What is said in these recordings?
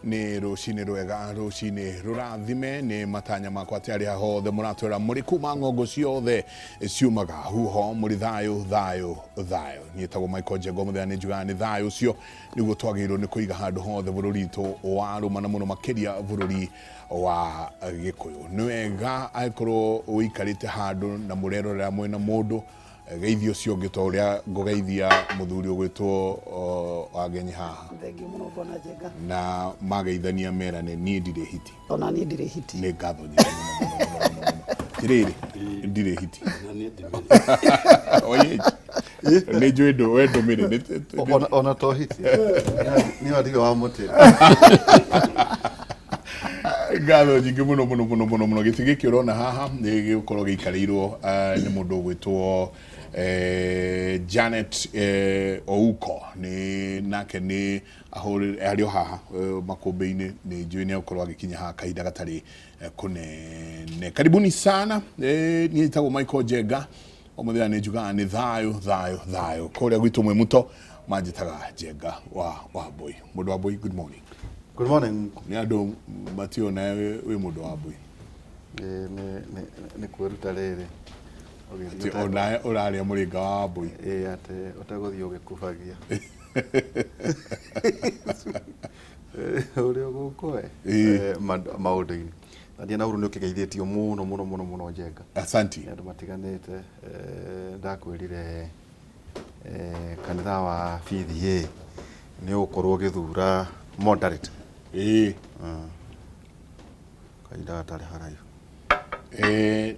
Nĩ rũcinĩ rwega, rũcinĩ rũrathime. Nĩ matanya makwa atĩ arĩa hothe mũratwĩra mũrĩ kuma ng'ongo ciothe ciumaga huho mũrĩ thayũ, thayũ, thayũ. Niĩ tagwo Michael Njenga, mũthenya nĩ njugaga nĩ thayũ ũcio nĩguo twagĩrĩirwo nĩ kũiga handũ hothe bũrũri witũ wa rũma na mũno makĩria bũrũri wa Gĩkũyũ. Nĩ wega angĩkorwo ũikarĩte handũ na mũrerorera mwĩna mũndũ, geithia ũcio ũngĩ ta ũrĩa ngũgeithia mũthuri ũgwĩtwo Wagenyi haha. Thengiũ mũno Bwana Njenga. Na mageithania merane niĩ ndirĩ hiti. Ona niĩ ndirĩ hiti. Nĩ ngatho nyingĩ mũno mũno mũno mũno mũno. Tirĩrĩ, ndirĩ hiti. Oye, nĩ njũĩ ndũ we ndũmĩrĩ. Ona to hiti. Nĩ watige wa mũtĩ. Ngatho nyingĩ mũno mũno mũno mũno mũno. Gĩtĩ gĩkĩ ũrona haha nĩ gĩgũkorwo gĩikarĩirwo nĩ mũndũ ũgwĩtwo Janet Ouko. Nĩ nake nĩ ahũrĩ arĩ o haha makũmbĩ-inĩ, nĩ njũĩ nĩ egũkorwo agĩkinya haha kahinda gatarĩ kũnene. Karibuni sana. Niĩ njĩtagwo Michael Njenga. O mũthenya nĩ njugaga nĩ thayũ, thayũ, thayũ. Kũrĩa gwitũ mwĩ mũto manjĩtaga Njenga wa Wambũi. Mũndũ wa Mbũi, good morning. Good morning. Nĩ andũ mationa wĩ mũndũ wa Mbũi. Nĩ kwĩruta rĩrĩ. Atĩ onawe ũrarĩa mũrĩnga wa Wambũi. Ĩĩ, atĩ ũtegũthiĩ ũgĩkubagia. Ũrĩa ũgũkũ we maũndũ-inĩ. Na ndiĩ na ũru nĩ ũkĩgeithĩtio mũno mũno mũno mũno Njenga. Asanti. Nĩ andũ matiganĩte. Ndakwĩrire kanitha wa PDA nĩ ũgũkorwo ũgĩthura moderate. Kahinda gatarĩ haraihu.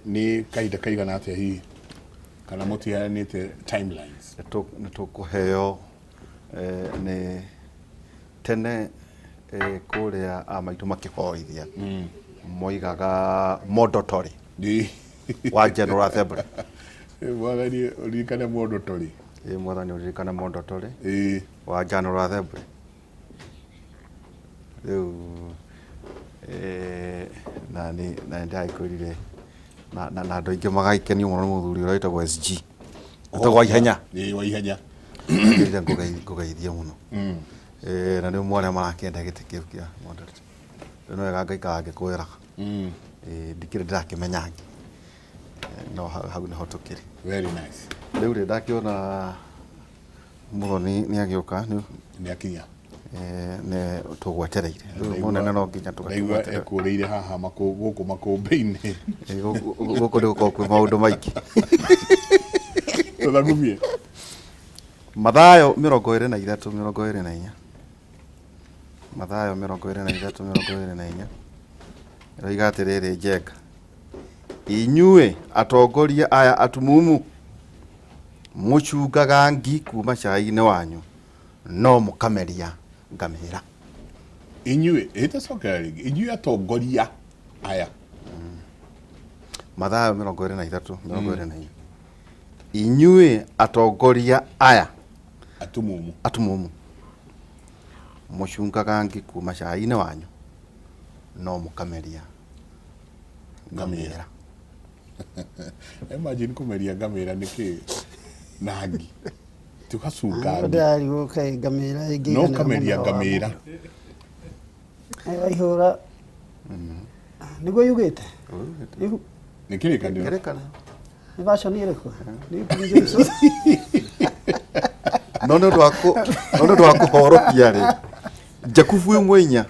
Nĩ kahinda kaigana atĩa hihi? Kana mũtiheanĩte timelines? Nĩ tũkũheo nĩ tene kũrĩa a maitũ makĩhoithia moigaga mondotory wa General Assembly. Mwathani ũririkane mondotory. Ĩ, Mwathani ũririkane mondotory wa General Assembly. Rĩu na nĩ na nĩ ndagĩkwĩrire na andũ aingĩ magagĩkenio mũno nĩ mũthuri ũrĩa wĩtagwo SG. Wĩtagwo Waihenya. Ĩĩ, Waihenya. Ngĩrire ngũgeithie mũno. Na nĩ ũmwe arĩa marakĩenda gĩtĩ kĩu kĩa moderator. Rĩu nĩ wega ngaikara ngĩkwĩraga. Ndikĩrĩ ndĩrakĩmenya angĩ. No hau nĩho tũkĩrĩ. Very nice. Rĩu rĩ ndakĩona Mũthoni nĩ agĩũka. Nĩ akinya. Nĩ tũgwetereire. Rĩu mũnene no nginya Ndaigua tũgakĩmweterera. ekũrĩire haha gũkũ makũmbĩ-inĩ. Gũkũ nĩ gũkoragwo kwĩ maũndũ maingĩ. Tũthagumie. Mathayo 23 24. Mathayo 23 24. Ĩroiga atĩrĩrĩ Njenga. Inyuĩ atongoria aya atumumu, mũcungaga ngi kuma cai-inĩ wanyu, no mũkameria ngamĩra. Inyuĩ, ĩtacokera rĩngĩ, inyuĩ atongoria aya. Mathayo 23 24. Inyuĩ atongoria aya Atumumu. Atumumu, mũcungaga ngi kuma cai-inĩ wanyu, no mũkameria ngamĩra. Imagine kũmeria ngamĩra nĩ kĩ na ngi tũgacunga ngi. Ndĩrarigwo kaĩ ngamĩra ĩngĩiganĩra No ũkameria mũmero wa ngamĩra. mũndũ. Waihũra nĩguo yugĩte. Nĩ kĩrĩkanĩro. Kĩrĩkanĩro. Nĩ version ĩrĩkũ? Nĩ King James. No nĩ ũndũ wa kũ- no nĩ ũndũ wa kũhorokia rĩ Jakubu ĩmwe inya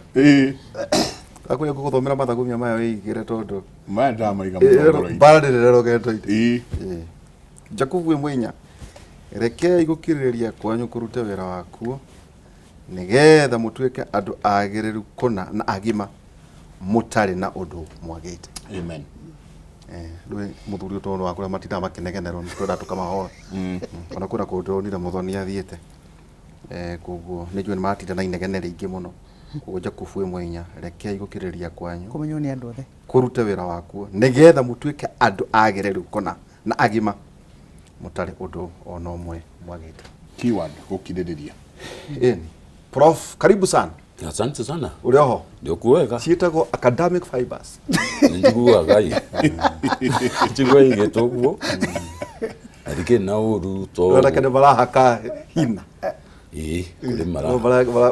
akwĩra ngũgũthomera mathagumia maya wĩigĩre tondũ Maya ndamaiga mũno ngoro-inĩ. mbara ndĩrĩ rũgendo-inĩ. Ĩĩ. Jakubu ĩmwe inya rekei gũkirĩrĩria kwanyu kũrute wĩra wakuo nĩgetha mũtuĩke andũ agĩrĩru kũna na agima mũtarĩ na ũndũ mwagĩte. Amen. Ndũĩ mũthuri ũyũ tondũ wa kũrĩa matindaga makĩnegenerwo nĩ twenda tũkamahoya. Ona kwĩna kũndũ ndĩronire mũthoni athiĩte. Koguo nĩ njũĩ nĩ maratinda na inegene rĩingĩ mũno. Koguo Jakubu ĩmwe inya rekei gũkirĩrĩria kwanyu kũmenywo nĩ andũ othe kũrute wĩra wakuo nĩgetha mũtuĩke andũ agĩrĩru kũna na agima mũtarĩ ũndũ ona ũmwe mwagĩte. Keyword gũkirĩrĩria. Ĩni. Prof, karibu sana. Asante sana. Ũrĩ oho? Ndio kuwega. Ciĩtagwo academic fibers. Njiguaga ĩ. Njigua igĩtwo ũguo. Na ndikĩrĩ na ũru to. Anake nĩ marahaka hina. Ĩĩ, kũrĩ mara No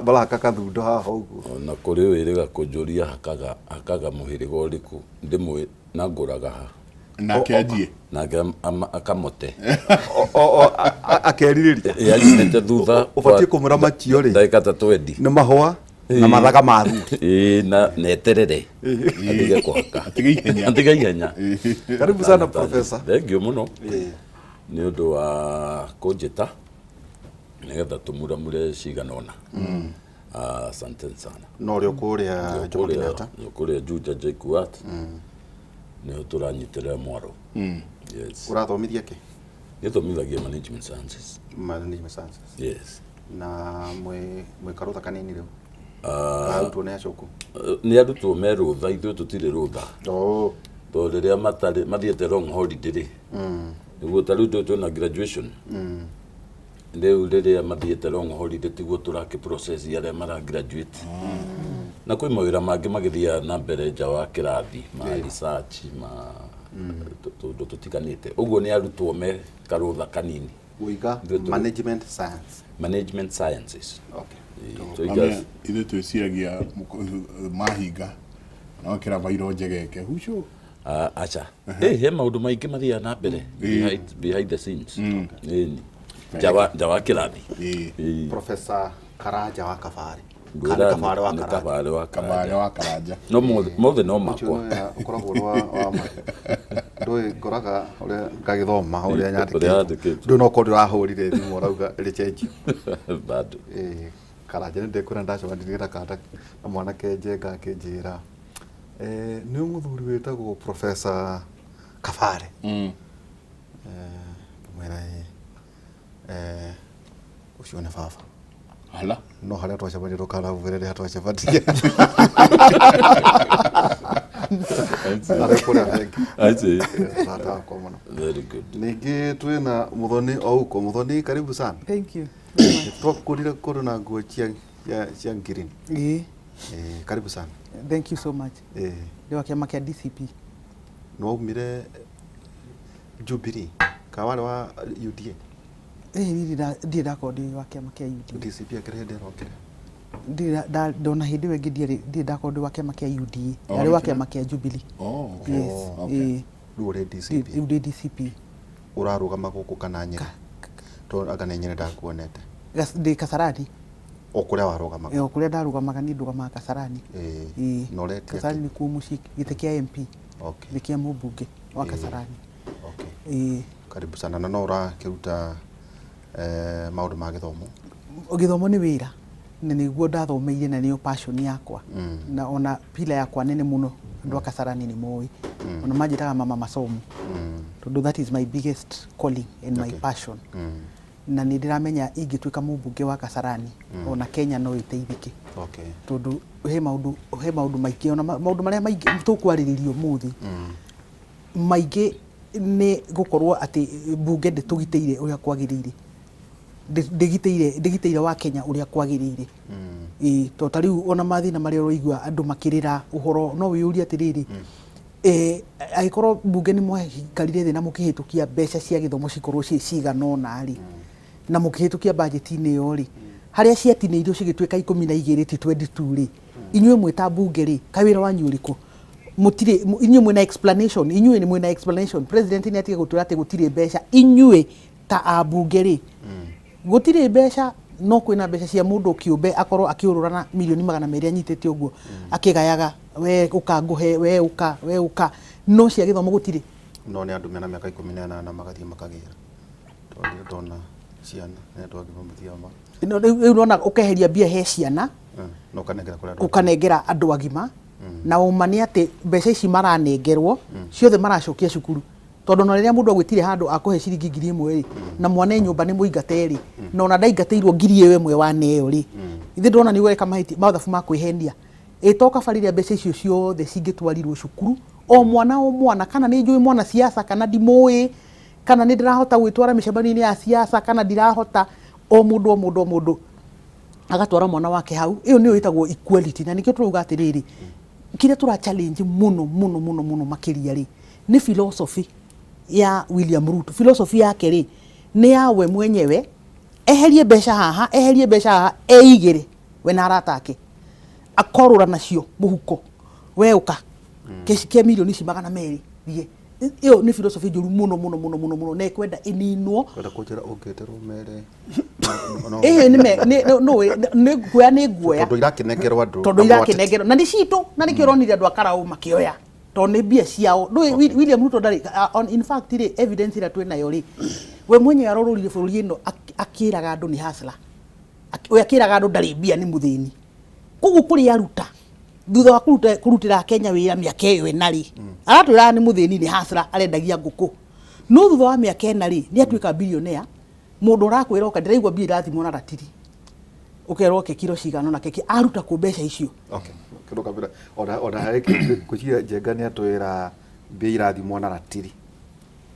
baraka kathundo haha ũguo. Ona kũrĩ wĩrĩga kũnjũria hakaga hakaga mũhĩrĩga ũrĩkũ ndĩmwĩ na ngũraga ha. Nake anjie. Nake akamote. Akerirĩria. Ĩ, anyitĩte thutha. Ũbatiĩ kũmwĩra macio rĩ. Ndagĩka ta twendi. Nĩ mahũa na mathaga ma athuri. Ĩĩ, na neterere. Atige kũhaka. Atige ihenya. Atige ihenya. Karibu sana professor. Thengiũ mũno. Nĩ ũndũ wa kũnjĩta nĩgetha tũmuramure cigana ũna. Asante sana. No ũrĩa kũrĩa Jomo Kenyatta. Kũrĩa Juja JKUAT. Nĩho tũranyitĩrĩra mwaro. Yes. Ũrathomithia kĩ? Gĩthomithagia management sciences. Management sciences. Yes. Na mwĩ karũtha kanini rĩu. Arutwo nĩ acoku. Nĩ arutwo me rũtha, ithuĩ tũtirĩ rũtha. Oh. Tondũ rĩrĩa matarĩ mathiĩte long holiday rĩ, nĩguo ta rĩu twĩna graduation. Rĩu rĩrĩa mathiĩte long holiday tiguo tũrakĩ process arĩa mara graduate. Na kwĩ mawĩra mangĩ magĩthiaga na mbere nja wa kĩrathi, ma research, ma tũndũ tũtiganĩte. Ũguo nĩ arutwo me karũtha kanini. Ũiga management science. Management sciences. Okay. Tũiga Ithuĩ twĩciragia mahinga no kĩra vairo njegeke huco. Acha. He maũndũ maingĩ mathiaga na mbere behind the scenes. Ĩni. Nja wa kĩrathi. Professor Karanja wa Kabare. Ngwĩra Kana Kabare wa nĩ Karanja. Kabare wa Kabare wa Karanja. No mothe no makwa. Ũkoragwo ũrĩ wa ma. Ndũĩ ngoraga ũrĩa ngagĩthoma ũrĩa Ũrĩa yandĩkĩtwo. Ndũĩ no korwo ndĩrahũrire thimũ ũrauga rĩcenjio. Bado. Karanja nĩ ndĩkwĩra ndacemanirie na kanda na mwanake Njenga akĩnjĩra nĩ mũthuri wĩtagwo Professor Kabare. Ngĩmwĩra ĩĩ. Ũcio nĩ baba. Ala. No harĩa twacemania ndũkanamwĩre nĩ ha twacemania. Arĩ kũrĩa bengi. I see. Tata wakwa mũno. Very good. Ningĩ twĩna Muthoni Ouko. Muthoni, karibu sana. Thank you. Twakũrire kũndũ na nguo cia green. Ĩĩ. Karibu sana. Thank you so much. Ndĩ wa kĩama kĩa DCP. Nĩ waumire Jubilee kana warĩ wa UDA? Ĩĩ, niĩ ndirĩ ndakorwo ndĩ wa kĩama kĩa UDA. DCP akĩrĩ hĩndĩ ĩrokire? Ndirĩ ndona hĩndĩ ĩyo ĩngĩ ndirĩ ndakorwo ndĩ wa kĩama kĩa UDA. Ndarĩ wa kĩama kĩa Jubilee. Oh, okay. Yes. Okay. Rĩu ũrĩ DCP? Rĩu ndĩ DCP. Ũrarũgama gũkũ kana Nyĩrĩ? Tondũ anga nĩ Nyĩrĩ ndakuonete. Ndĩ Kasarani. O kũrĩa warũgamaga? O kũrĩa ndarũgamaga niĩ ndũgamaga Kasarani. Ĩĩ. Na ũretia Kasarani kĩ? nĩkuo mũciĩ, gĩtĩ kĩa MP. Okay. Gĩtĩ kĩa mũmbunge wa Kasarani. Okay. Ĩĩ. Karibu sana. Na no ũrakĩruta maũndũ ma gĩthomo? Gĩthomo nĩ wĩra. Na nĩguo ndathomeire na nĩyo passion yakwa. Na ona pillar yakwa nene mũno andũ a Kasarani nĩ moĩ. Ona manjĩtaga mama masomo. Tondũ that is my biggest calling and my passion. Na nĩ ndĩramenya ingĩtuĩka mũmbunge wa Kasarani ona Kenya no ĩteithĩke. Okay. Tondũ he maũndũ maingĩ ona maũndũ marĩa maingĩ tũkwarĩrĩria ũmũthĩ. Maingĩ nĩ gũkorwo atĩ mbunge ndĩtũgitĩire ũrĩa kwagĩrĩire. Ndĩgitĩire wa Kenya ũrĩa kwagĩrĩire. Ĩĩ, tondũ ta rĩu ona mathĩna marĩa ũraigua andũ makĩrĩra ũhoro no wĩyũrie atĩrĩrĩ, angĩkorwo mbunge nĩ mwaikarire thĩ na mũkĩhĩtũkia mbeca cia gĩthomo cikorwo ciĩ cigana ũna rĩ, na mũkĩhĩtũkia bajeti-inĩ ĩyo rĩ, harĩa ciatinĩirio cigĩtuĩka 12 ti 22 rĩ, inyuĩ mwĩ ta mbunge rĩ, kaĩ wĩra wanyu ũrĩkũ? Mũtirĩ, inyuĩ mwĩna explanation, inyuĩ nĩ mwĩna explanation. President nĩ atige gũtwĩra atĩ gũtirĩ mbeca, inyuĩ ta ambunge rĩ, gũtirĩ mbeca, no kwĩna mbeca cia mũndũ kĩũmbe akorwo akĩũrũra na mirioni 200 anyitĩte ũguo, akĩgayaga, we ũka ngũhe, we ũka, we ũka, no cia gĩthomo gũtirĩ. No nĩ andũ mena mĩaka 18 magathiĩ makagĩra. Tondũ ndona ciana, nĩ andũ angĩ mathiaga ma- No, rĩu ũrona ũkeheria mbia he ciana, Na ũkanengera kũrĩ andũ agima. ũkanengera andũ agima. Na ũma nĩ atĩ mbeca ici maranengerwo ciothe maracokia cukuru. Tondũ ona rĩrĩa mũndũ agwĩtire handũ akũhe ciringi 1000 rĩ, na mwana e nyũmba nĩ mũingate rĩ, na ona ndaingatĩirwo 1000 waneo rĩ, ithe ndĩrona nĩ ũreka mahĩtia, mathabu ma kwĩhenia. Ĩtoka bara rĩrĩa mbeca icio ciothe cingĩtwarirwo cukuru, o mwana o mwana, kana nĩ njũĩ mwana siasa, kana ndimũĩ, kana nĩ ndĩrahota gwĩtwara mĩcemanio-inĩ ya siasa, kana ndirahota, o mũndũ o mũndũ o mũndũ agatwara mwana wake hau. Ĩyo nĩyo ĩtagwo equality, na nĩkĩo tũrauga atĩrĩrĩ, kĩrĩa tũra challenge mũno mũno mũno mũno makĩria rĩ, nĩ philosophy ya William Ruto. Philosophy yake rĩ, nĩ ya we mwenyewe Eherie mbeca haha, eherie mbeca haha, eigĩre we na arata ake, akorũra nacio mũhuko, we ũka kĩa mirioni ici 200 thiĩ. Ĩyo nĩ philosophy njũru mũno mũno mũno mũno mũno, na ĩkwenda ĩninwo. Kwenda kũnjĩra ũngĩterwo mere. Ĩĩ, nĩ nguoya, nĩ nguoya. Tondũ irakĩnengerwo andũ. Tondũ irakĩnengerwo na nĩ citũ, na nĩkĩo ũronire andũ a Karau makĩoya, tondũ nĩ mbia ciao. Ndũĩ William Ruto ndarĩ in fact rĩ, evidence ĩrĩa twĩ nayo rĩ, we mwenyewe arorũrire bũrũri ĩno akĩraga andũ nĩ hustler. We akĩraga andũ ndarĩ mbia, nĩ mũthĩni. Koguo kũrĩa aruta thutha wa kũrutĩra Kenya wĩra mĩaka ĩyo 4 rĩ, aratwĩraga nĩ mũthĩni, nĩ hustler, arendagia ngũkũ, no thutha wa mĩaka 4 rĩ, nĩ atuĩka billionaire. Mũndũ ũrakwĩra oka ndĩraigua mbia irathimwo na ratiri, ũkerwo ke kiro cigana ona keki aruta kũ mbeca icio? Okay. Kĩndũ kabira ona harĩ ngwĩciria Njenga nĩ atwĩra mbia irathimwo na ratiri.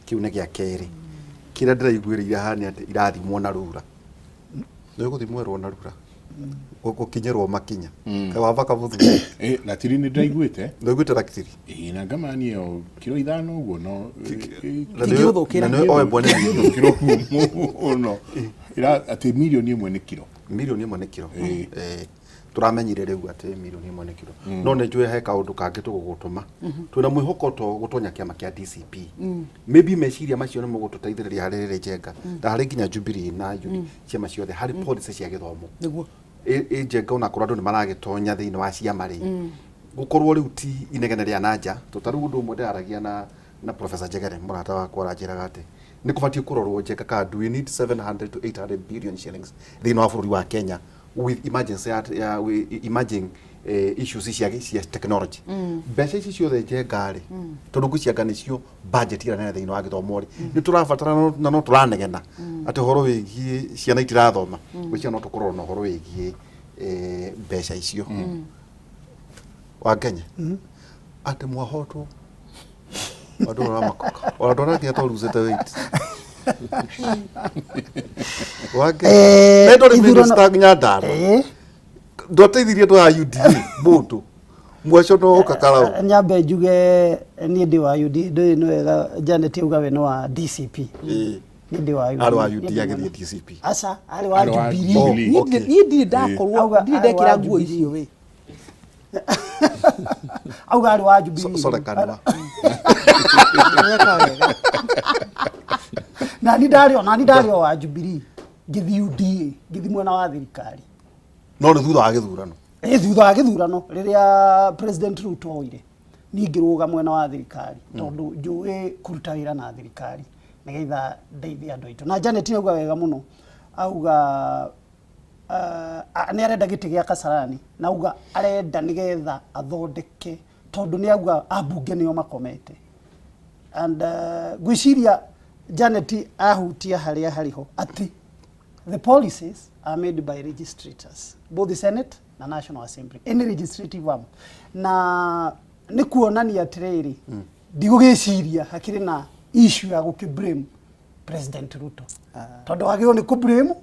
Kĩu nĩ gĩa kerĩ. Kĩrĩa ndĩraiguĩrĩire haha nĩ atĩ irathimwo na rura. Nĩ gũthimwo na rura. Gũkinyĩrwo makinya. Kaĩ wamba kamũthuri. Ratiri nĩ ndĩraiguĩte. Ndũiguĩte ratiri? Ĩĩ, na ngamani ĩyo kiro 5 ũguo no Tingĩgũthũkĩra. Na nĩ oe mwene. Kiro mũno. Atĩ mirioni 1 nĩ kiro. Mirioni 1 nĩ kiro. Tũramenyire rĩu atĩ mirioni 1 nĩ kiro. No nĩ njũĩ he kaũndũ kangĩ tũgũgũtũma. Twĩna mwĩhoko to gũtonya kĩama kĩa DCP. Maybe meciria macio nĩ mũgũtũteithĩrĩria harĩ rĩrĩ Njenga, na harĩ nginya Jubilee na UD, ciama ciothe harĩ policy cia gĩthomo. Nĩguo. Ĩ Njenga, onakorwo andũ nĩ maragĩtonya thĩinĩ wa ciama rĩ, gũkorwo rĩu ti inegene rĩa na nja. To ta rĩu ũndũ ũmwe ndĩraragia na Professor Njegere, mũrata wakwa, aranjĩraga atĩ nĩ kũbatiĩ kũrorwo, Njenga, kana do we need 700 to 800 billion shillings thĩinĩ wa bũrũri wa Kenya with emergency ya with emerging issues cia technology. Mbeca ici ciothe, Njenga, rĩ, tondũ ngwĩciria nĩcio budget ĩrĩa nene thĩinĩ wa gĩthomo rĩ, nĩ tũrabatara na no tũranegena atĩ ũhoro wĩgiĩ ciana itirathoma. Ngwĩciria no tũkorwo na ũhoro wĩgiĩ mbeca icio wa Kenya atĩ mwahotwo andũ maramakoka ona ndona nginya to losete weight wa Kenya na ndũrĩ minister Nyandarua, ndwateithirie andũ a UDA mũndũ mwaco no ũka Karau. Nyambe njuge niĩ ndĩ wa UD. Ndũĩ nĩ wega Janet auga we nĩ wa DCP. Niĩ ndĩ wa UDA. Arĩ wa UDA agĩthiĩ DCP. Aca, arĩ wa Arĩ wa Jubilee. Jubilee. Niĩ niĩ ndirĩ ndakorwo Auga ndirĩ arĩ ndekĩra wa nguo Jubilee. icio we. Auga arĩ wa Jubilee. Sore kanua. Weka wega. Nani ndarĩ o wa Jubilee, ngĩthiĩ UDA, ngĩthiĩ mwena wa thirikari. No nĩ thutha wa gĩthurano. Ĩ, thutha wa gĩthurano rĩrĩa President Ruto oire, niĩ ngĩrũga mwena wa thirikari tondũ njũĩ kũruta wĩra na thirikari nĩgetha ndeithie andũ aitũ. Na Janet auga wega mũno, auga nĩ arenda gĩtĩ gĩa Kasarani, na auga arenda nĩgetha athondeke, tondũ nĩ auga ambunge nĩo makomete. And ngwĩciria Janet ahutia harĩa harĩho atĩ the policies are made by legislators, both the Senate na National Assembly, any legislative arm. Na nĩ kuonania atĩrĩrĩ, ndigũgĩciria hakĩrĩ na issue ya gũkĩ blame President Ruto, tondũ wagĩrĩirwo nĩ kũ blame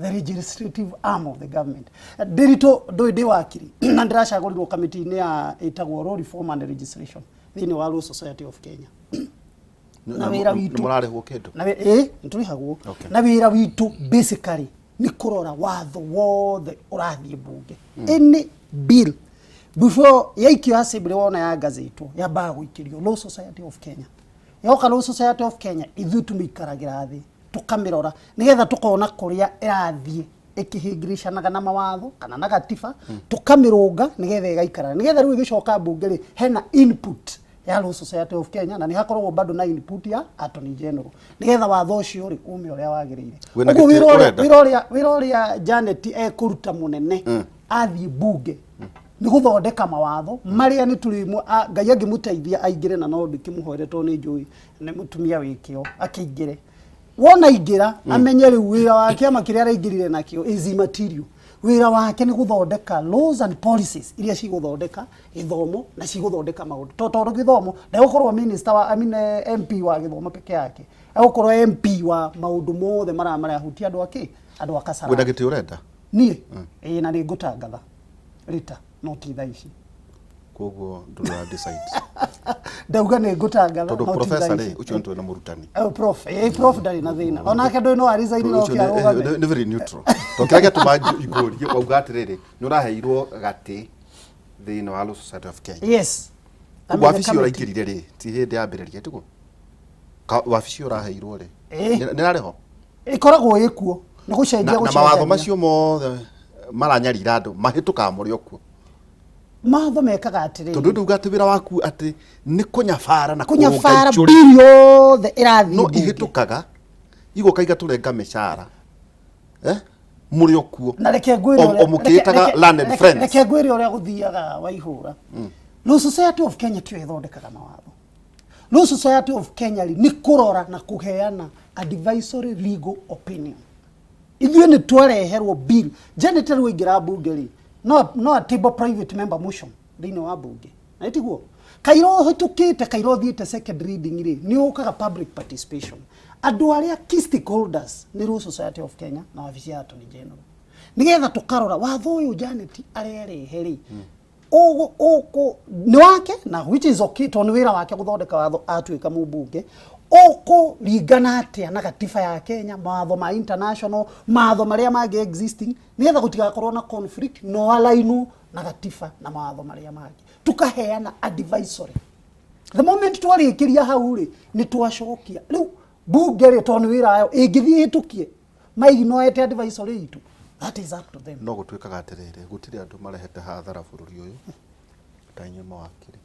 the legislative arm of the government. Ndĩritũ ndũĩ ndĩ wakiri na ndĩracagũrirwo kamĩtĩ-inĩ ya ĩtagwo Law Reform and Legislation thĩinĩ wa Law Society of Kenya, na wĩra witũ Nĩ mũrarĩhwo kĩndũ? Na ĩ, nĩtũrĩhagwo. Na wĩra witũ basically nĩ kũrora watho wothe ũrathiĩ mbunge, any bill before yaikio assembly, wona ya gazetwo, yambaga gũikĩrio Law Society of Kenya. Yoka Law Society of Kenya, ithuĩ tũmĩikaragĩra thĩ tũkamĩrora nĩgetha tũkona kũrĩa ĩrathiĩ ĩkĩhĩngĩrĩcanaga na mawatho kana na gatiba, tũkamĩrũnga nĩgetha ĩgaikara, nĩgetha rĩu ĩgĩcoka mbunge rĩ, hena input ya Law Society of Kenya na nĩ hakoragwo bado na input ya Attorney General nĩgetha watho ũcio rĩ ume ũrĩa wagĩrĩire. Wĩna Ũguo gĩtĩ wĩra ũrĩa ũrenda? wĩra ũrĩa Janet ekũruta mũnene athiĩ mbunge nĩ gũthondeka mawatho marĩa nĩ tũrĩ Ngai angĩmũteithia aingĩre, na no ndĩkĩmũhoere tondũ nĩ njũĩ nĩ mũtumia wĩ kĩo, akĩingĩre, wona aingĩra amenye rĩu wĩra wa kĩama kĩrĩa araingĩrire nakĩo is immaterial. Wĩra wake nĩ gũthondeka laws and policies iria cigũthondeka gĩthomo na cigũthondeka maũndũ, tondũ gĩthomo ndegũkorwo minister wa, I mean, MP wa gĩthomo peke yake, egũkorwo MP wa maũndũ mothe marĩa marahutia andũ akĩ andũ a Kasarani. Wĩna gĩtĩ ũrenda? Niĩ ĩĩ, na nĩ ngũtangatha rita, no ti thaa ici. Koguo ndũra decide. Ndauga nĩ ngũtangatha. Tondũ No ti professor thaa rĩ, ici. ũcio nĩ na mũrutani. Eh, prof, prof ndarĩ na thĩna onake ndũĩ no arisaini no Ũcio nĩ- kĩarũgame. nĩ very neutral. Tondũ kĩrĩa gĩatũma ngũrie wauga atĩrĩrĩ, nĩ ũraheirwo gatĩ thĩinĩ wa Law Society of Kenya. Yes. Koguo wabici ĩyo ũraingĩrire rĩ, ti hĩndĩ yambĩrĩria tiguo? Wabici ĩyo ũraheirwo rĩ, nĩ ĩrarĩ ho? Ĩkoragwo ĩkuo nĩ gũcenjia. Na mawatho gũcenjania. Macio mothe maranyarira andũ mahĩtũkaga mũrĩ o kuo? Mawatho mekaga atĩrĩrĩ, Tondũ ndauga atĩ wĩra waku atĩ nĩ kũnyabara na kũnyabara kũrũnga icũrĩ. Bill yothe ĩrathiĩ No mbunge. ihĩtũkaga igoka igatũrenga mĩcara, eh? Mũrĩ o kuo. Na reke ngwĩre O mũkĩĩtaga learned friends. Reke ngwĩre ũrĩa gũthiaga waihũra. Law Society of Kenya tiyo ĩthondekaga mawatho. Law Society of Kenya rĩ, nĩ kũrora na kũheana advisory legal opinion. Ithuĩ nĩ twareherwo bill. Janet, rĩu aingĩra mbunge rĩ, no a table private member motion thĩinĩ wa mbunge, na tiguo kaira ũhĩtũkĩte, kaira ũthiĩte second reading rĩ, nĩ ũkaga public participation. Andũ arĩa key stakeholders nĩ Law Society of Kenya na wabici ya Attorney General, nĩgetha tũkarora watho ũyũ Janet arerehe rĩ, ũkũ nĩ wake, na which is okay tondũ nĩ wĩra wake gũthondeka watho atuĩka mũmbunge, ũkũringana atĩa na gatiba ya Kenya, mawatho ma international, mawatho marĩa mangĩ existing, nĩgetha gũtigakorwo na conflict, no alainwo na gatiba na mawatho marĩa mangĩ. Tukaheana advisory. The moment twarĩkĩria hau rĩ, nĩ twacokia rĩu bunge rĩ, tondũ nĩ wĩra wayo. Ĩngĩthiĩ ĩhĩtũkie maignoete advisory itũ, that is up to them. No gũtuĩkaga atĩrĩrĩ, gũtirĩ andũ marehete hathara bũrũri ũyũ ta inyuĩ mawakiri,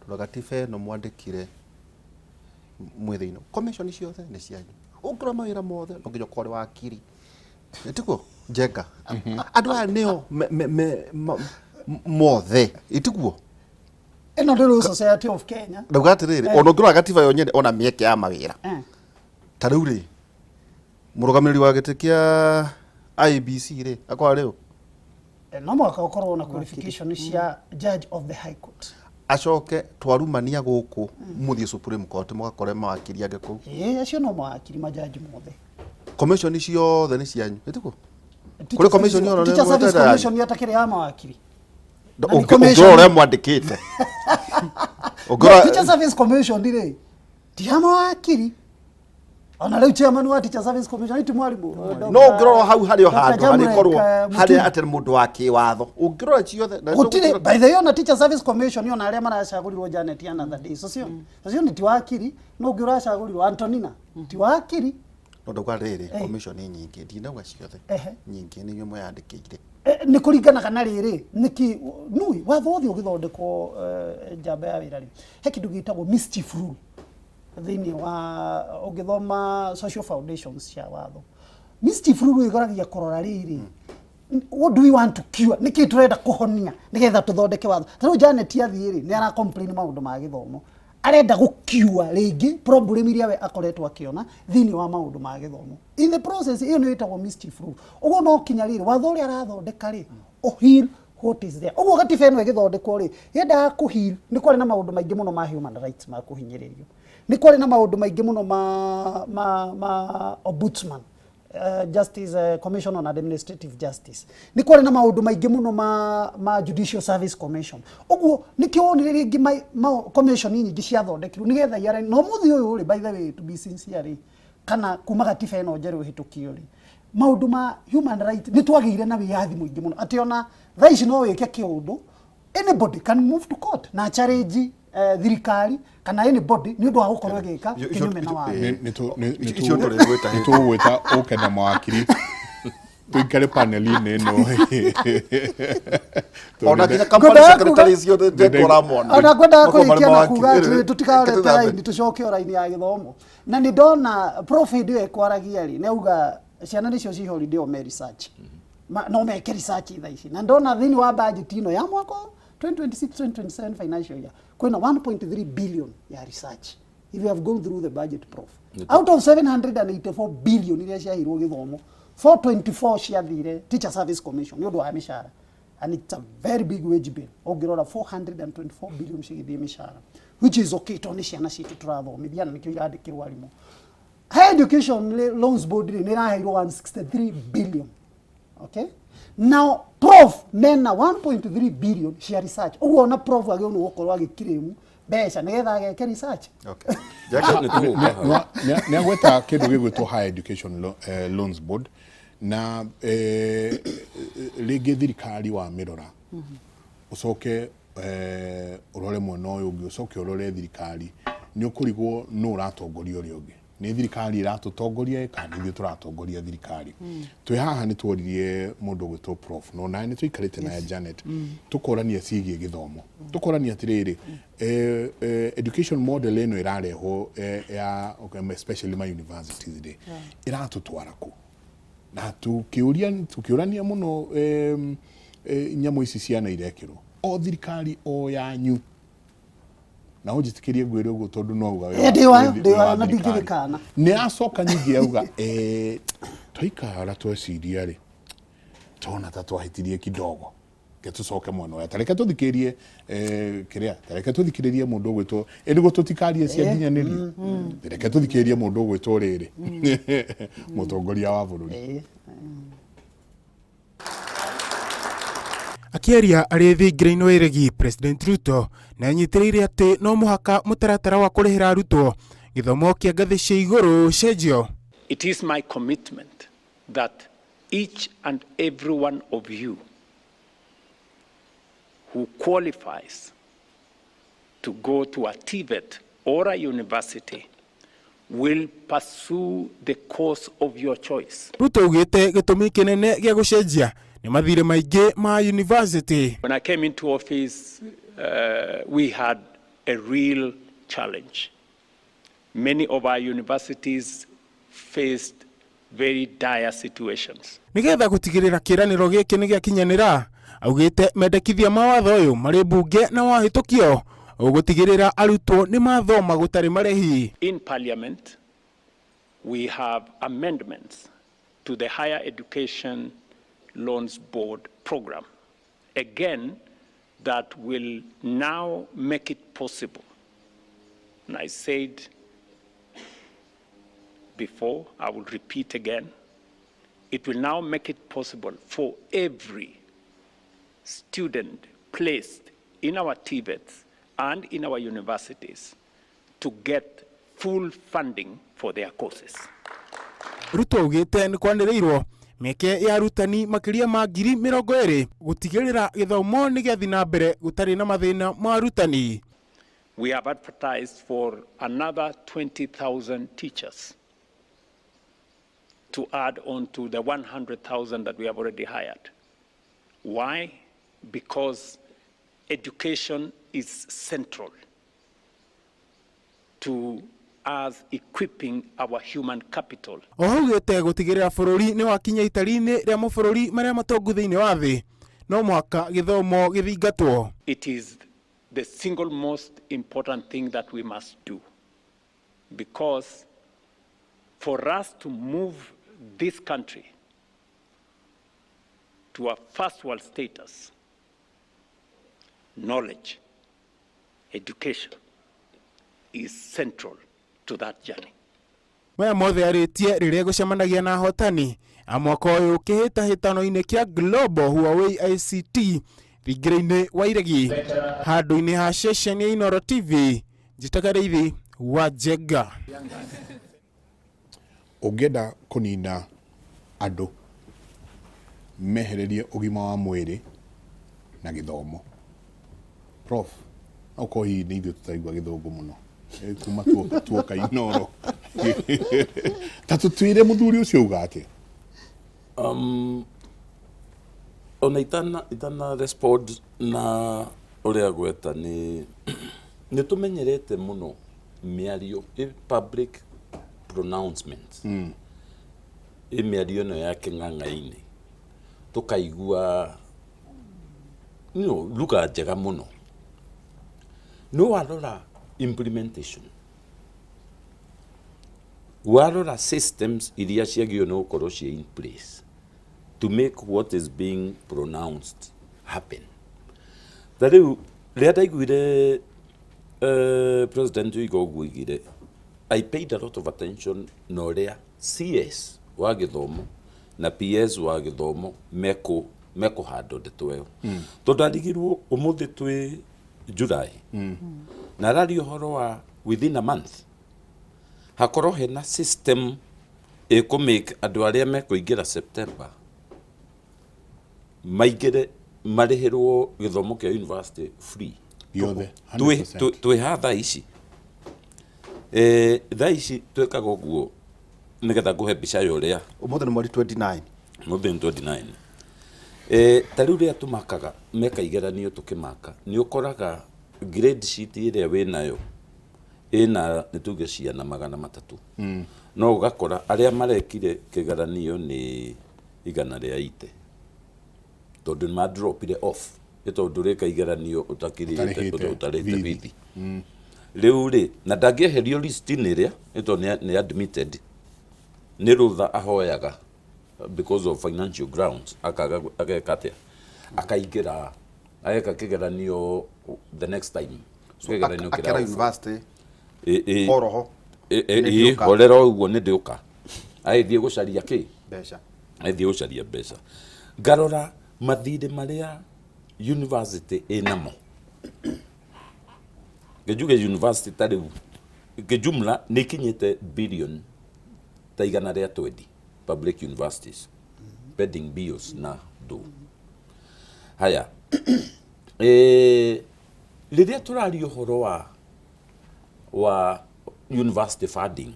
tondũ gatiba ĩno mwandĩkire mwĩ thĩinĩ, commission ciothe nĩ cianyu, ũngĩrora mawĩra mothe no nginya ũkorwo ũrĩ wakiri. Ĩtiguo Njenga? Andũ aya nĩo mothe, ĩtiguo? Ĩno nĩ Law Society of Kenya. Ndauga atĩrĩrĩ, ona ũngĩrora gatiba yo nyene, ona mĩeke ya mawĩra, ta rĩu rĩ, mũrũgamĩrĩri wa gĩtĩ kĩa IEBC rĩ, akorwo rĩu No mũhaka ũkorwo na qualification cia judge of the high court. Acoke twarumania gũkũ, mũthiĩ Supreme Court mũgakore mawakiri angĩ kũu. Ĩĩ, acio no mawakiri, majaji mothe. Commission ciothe nĩ cianyu, ĩtiguo? Kũrĩ commission ĩyo Teacher Service Commission yatakĩrĩ ya mawakiri. Na nĩ Ũngĩrora ũrĩa mwandĩkĩte. No, Ũngĩrora Teacher Service Commission rĩ, ti ya mawakiri. Ona rĩu chairman wa Teacher Service Commission ti mwarimũ. No ũngĩrora hau harĩ o Dr. handũ Jamrek, harĩkorwo harĩa Muturi. atĩ mũndũ wa kĩwatho ũngĩrora ciothe na Gũtirĩ. By the way, ona Teacher Service Commission, ona arĩa maracagũrirwo, Janet, another day, socio socio nĩ ti wakiri, no ũngĩ ũracagũrirwo, Antonina, ti wakiri. No ndauga rĩrĩ, commission nyingĩ, ndinauga ciothe, nyingĩ nĩ inyuĩ mweyandĩkĩire. Nĩ kũringanaga na rĩrĩ nĩkĩ nui watho wothe ũgĩthondekwo, njamba ya wĩra rĩ, he kĩndũ gĩtagwo mischief rule thĩinĩ wa ũngĩthoma social foundations cia watho. Mischief rule ĩgoragia kũrora rĩrĩ, what do we want to cure? Nĩkĩ tũrenda kũhonia nĩgetha tũthondeke watho? Ta rĩu Janet athiĩ rĩ, nĩ ara complain maũndũ ma gĩthomo, arenda gũkiua rĩngĩ problem iria we akoretwo akĩona thĩinĩ wa maũndũ ma gĩthomo. In the process ĩyo nĩyo ĩtagwo mischief rule. Ũguo no kinya rĩrĩ, watho ũrĩa arathondeka rĩ, ũheal what is there. Ũguo gatiba ĩno ĩgĩthondekwo rĩ, yendaga kũheal. Nĩ kwarĩ na maũndũ maingĩ mũno ma human rights ma kũhinyĩrĩrio, nĩ kwarĩ na maũndũ maingĩ mũno ma ombudsman, justice, Commission on Administrative Justice, nĩ kwarĩ na maũndũ maingĩ mũno ma Judicial Service Commission. Ũguo nĩkĩo wonire rĩngĩ commission nyingĩ ciathondekirwo nĩgetha iare. No mũthĩ ũyũ rĩ, by the way, to be sincere rĩ, kana kuma gatiba ĩno njerũ ĩhĩtũkio rĩ, maũndũ ma human right, nĩ twagĩire na wĩyathi mũingĩ mũno atĩ ona thaa ici no wĩke kĩũndũ, anybody can move to court na challenge thirikari kana anybody nĩ ũndũ wa gũkorwo ĩgĩka kĩnyume na watho. Icio tũrĩgwĩta. Nĩ tũgwĩta ũke na mawakiri tũikare panel-inĩ ĩno. Ona nginya company Ngwendaga secretary ciothe Njenga ũramona. Ona ngwendaga Makorwo marĩ kũrĩkia na mawakiri. kuga atĩrĩ, tũtikarete Tũthambe. raini, tũcoke o raini ya gĩthomo, na nĩ ndona prof hĩndĩ ĩyo ĩkwaragia rĩ, nĩ auga ciana nĩcio ci holiday o me research. No meke research thaa ici, na ndona thĩinĩ wa budget ĩno ya mwaka 2026 2027 financial year kwĩna 1.3 billion ya research. If you have gone through the budget, prof, out of 784 billion iria ciaheirwo gĩthomo, 424 ciathire Teacher Service Commission nĩ ũndũ wa mĩcara, and it's a very big wage bill. Ũngĩrora 424 billion cigĩthiĩ mĩcara, which is okay tondũ nĩ ciana citũ tũrathomithia na nĩkĩo irandĩkĩrwo arimũ. Higher Education Loans Board rĩ, nĩ ĩraheirwo 163 billion. Okay, now Prof mena 1.3 billion cia research. Ũguo ona prof agĩrĩirwo nĩ gũkorwo agĩkirĩmu mbeca nĩgetha ageke research. Okay. Jacob, Nĩ tũgũka hau. Nä agweta kä ndå gä gwä two Higher Education Loans Board na rä ngä thirikari wa mä rora å coke å rore mwena å yå å ngä å coke å rore thirikari nä å kå rigwo nå å ratongoria å rä a å ngä nä thirikari ĩratå tongoria kana nä ithuä tå ratongoria thirikari. Twä haha nä tworirie må ndå å gwä prof no nawe nä tå ikarä te naye Janet tå korania ciägiä gä thomo tå korania atä rä rä education model ä no ä rarehwo ya okay, especially ma universities rä ä ratå twara kå na tukiurania muno nyamũ ici ciana irekĩrwo o thirikari o yanyu na ũnjĩtĩkĩrie ngwĩre ũguo tondũ no uga Eh, ndĩ wayo, ndĩ wayo na ndingĩgĩkana. Nĩ acoka ningĩ auga twaikara tweciria rĩ tona ta twahĩtirie kidogo ke tũcoke mwena ũyũ tareke tũthikĩrie kĩrĩa tareke tũthikĩrĩrie mũndũ ũgwĩtwo ĩ nĩguo tũtikarie cia nginyanĩrio reke tũthikĩrĩrie mũndũ ũgwĩtwo rĩrĩ mũtongoria wa bũrũri. Akĩaria arĩ thingira-inĩ wa iregi, President Ruto nĩ anyitĩrĩire atĩ no mũhaka mũtaratara wa kũrĩhĩra arutwo gĩthomo kĩa ngathĩ cia igũrũ ũcenjio. It is my commitment that each and every one of you who qualifies to go to a TVET or a university will pursue the course of your choice. Ruto augĩte gĩtũmi kĩnene gĩa gũcenjia nĩ mathirĩ maingĩ ma university. When I came into office, we had a real challenge. Many of our universities faced very dire situations. Nĩgetha gũtigĩrĩra kĩĩranĩro gĩkĩ nĩ gĩakinyanĩra, augĩte mendekithia ma watho ũyũ marĩ mbunge na wahĩtũkio ũgũtigĩrĩra arutwo nĩ mathoma gũtarĩ marĩhi. In Parliament, we have amendments to the Higher Education Loans Board program, again, that will now make it possible. And I said before, I will repeat again, it will now make it possible for every student placed in our TVETs and in our universities to get full funding for their courses. Ruto augĩte nĩ kwanĩrĩirwo mĩeke ya arutani makĩria ma 20,000 gũtigĩrĩra gĩthomo nĩ gĩathiĩ na mbere gũtarĩ na mathĩna ma arutani. We have advertised for another 20,000 teachers to add on to the 100,000 that we have already hired. Why? Because education is central to us equipping our human capital. Oho augĩte gũtigĩrĩra bũrũri nĩ wakinya itari-inĩ rĩa mabũrũri marĩa matongu thĩinĩ wa thĩ no mũhaka gĩthomo gĩthingatwo. It is the single most important thing that we must do, because for us to move this country to a first world status, knowledge, education is central to that journey. Maya mothe arĩtie rĩrĩa gũcemanagia na ahotani a mwaka ũyũ kĩhĩtahĩtano-inĩ kĩa Global Huawei ICT thingira-inĩ wa iregi handũ-inĩ ha ceceni ya Inooro TV. Njĩtaga Rĩithi wa Njenga. Ũngĩenda kũnina andũ mehererie ũgima wa mwĩrĩ na gĩthomo prof no korwo hihi nĩ ithuĩ tũtaraigua gĩthũngũ mũno kuma tuoka Inooro ta tũtwĩre mũthuri ũcio auga atĩa. Ona itana respond na ũrĩa gweta nĩ tũmenyerete mũno mĩario ĩ public pronouncements ĩ mĩario ĩno ya kĩng'ang'a-inĩ tũkaigua lugha njega mũno no warora implementation warora systems iria ciagĩrĩirwo nĩ gũkorwo ciĩ in place to make what is being pronounced happen. Ta rĩu rĩrĩa ndaiguire President oiga ũguo oigire, I paid a lot of attention na ũrĩa CS wa gĩthomo na PS wa gĩthomo mekũ mekũhandwo ndeto ĩyo, tondũ arigirwo ũmũthĩ twĩ July na araria ũhoro wa within a month hakorwo hena system ĩkũmake andũ arĩa mekũingĩra September maingĩre marĩhĩrwo gĩthomo kĩa university free. Yothe. Twĩ 100%. twĩ ha thaa ici? Thaa ici twĩkaga ũguo nĩgetha ngũhe mbica ya ũrĩa Ũmũthĩ nĩ mweri 29. Mũthĩ nĩ 29. Ta rĩu rĩrĩa tũmakaga meka igeranio tũkĩmaka, nĩ ũkoraga grade sheet ĩrĩa wĩnayo ĩna, nĩ tuge, ciana 300, no ũgakora arĩa marekire kĩgeranio nĩ 180, tondũ nĩ madropire off, nĩ tondũ ũrĩka igeranio ũtakirĩte ũtarĩhĩte ũtarĩhĩte bithi. Bithi rĩu rĩ, na ndangĩeherio list-inĩ ĩrĩa nĩ tondũ nĩ admitted, nĩ rũtha ahoyaga because of financial grounds, akaga ageka atĩa, akaingĩra ageka kĩgeranio the next time. So Kĩgeranio akera kĩraofa. university Ĩ- ĩ- oroho ĩ- nĩ ĩ- ndĩũka. Horera ũguo, nĩ ndĩũka, agĩthiĩ gũcaria kĩ? Mbeca. Agĩthiĩ gũcaria mbeca. Ngarora mathirĩ marĩa university ĩnamo, ngĩnjuge university ta rĩu ngĩjumla nĩ ikinyĩte billion ta 120, public universities pending bills na ndũ haya. Rĩrĩa tũraria ũhoro wa university funding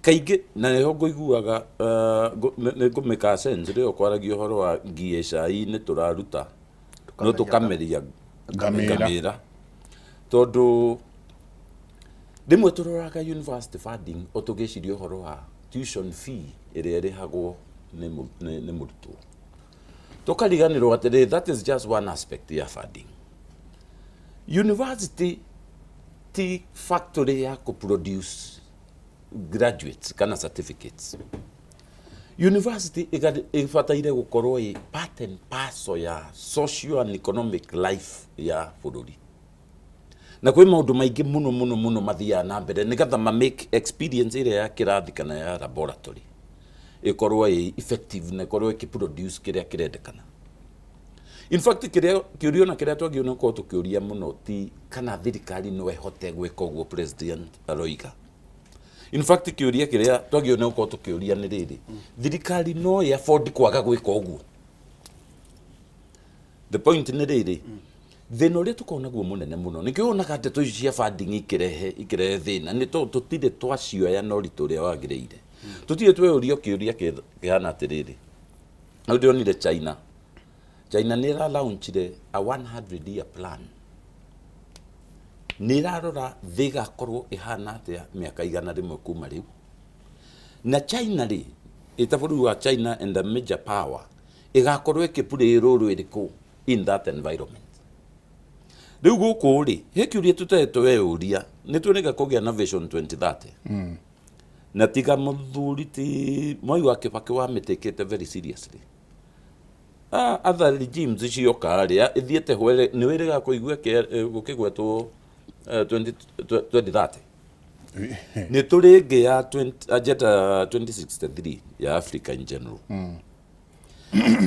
kaingĩ, na nĩho ngũiguaga nĩ ngũmĩka sense rĩrĩa ũkwaragia ũhoro wa ngie cai-inĩ tũraruta no tũkameria ngamĩra. Ngamĩra, tondũ rĩmwe tũroraga university funding o tũgĩciria ũhoro wa tuition fee ĩrĩa ĩrĩhagwo nĩ mũrutwo, tũkariganĩrwo atĩrĩ, that is just one aspect ya funding. University ti factory ya kũproduce graduates kana certificates. University ĩbataire gũkorwo ĩ part and parcel ya social and economic life ya bũrũri, na kwĩ maũndũ maingĩ mũno mũno mũno mathiaga na mbere nĩgetha ma make experience ĩrĩa ya kĩrathi kana ya laboratory ĩkorwo ĩ effective na ĩkorwo ĩkĩproduce kĩrĩa kĩrendekana. In fact, kĩrĩa kĩũria na kĩrĩa twagĩrĩirwo nĩ gũkorwo tũkĩũria mũno ti kana thirikari no ĩhote gwĩka ũguo president aroiga. In fact, kĩũria kĩrĩa twagĩrĩirwo nĩ gũkorwo tũkĩũria nĩ rĩrĩ: thirikari no ĩ afford kwaga gwĩka ũguo? The point nĩ rĩrĩ, thĩna ũrĩa tũkoragwo naguo mũnene mũno, nĩkĩo wonaga ndeto ici cia funding ikĩrehe thĩna, nĩ tondũ tũtirĩ twacioya na ũritũ ũrĩa wagĩrĩire. Tũtirĩ tweyũria kĩũria kĩhana atĩrĩrĩ. Rĩu ndĩronire China, China nĩ ĩra launchire a 100 year plan, nĩ ĩrarora thĩ ĩgakorwo ĩhana atĩa mĩaka 100 kuma rĩu. Na China rĩ, ĩta bũrũri wa China and a major power, ĩgakorwo ĩkĩplay role ĩrĩkũ in that environment? Rĩu gũkũ rĩ, he kĩũria tũtarĩ tweyũria. Nĩ tuoneka kũgĩa na Vision 2030, na tiga mũthuri ti Mwai wa Kĩbakĩ wamĩtĩkĩte very seriously. Other regimes cioka rĩ, ĩthiĩte hwere nĩ wĩrĩga kũigua gũkĩgwetwo 20 2030. Nĩ tũrĩ ĩngĩ ya 20 Agenda 2063 ya Africa in general.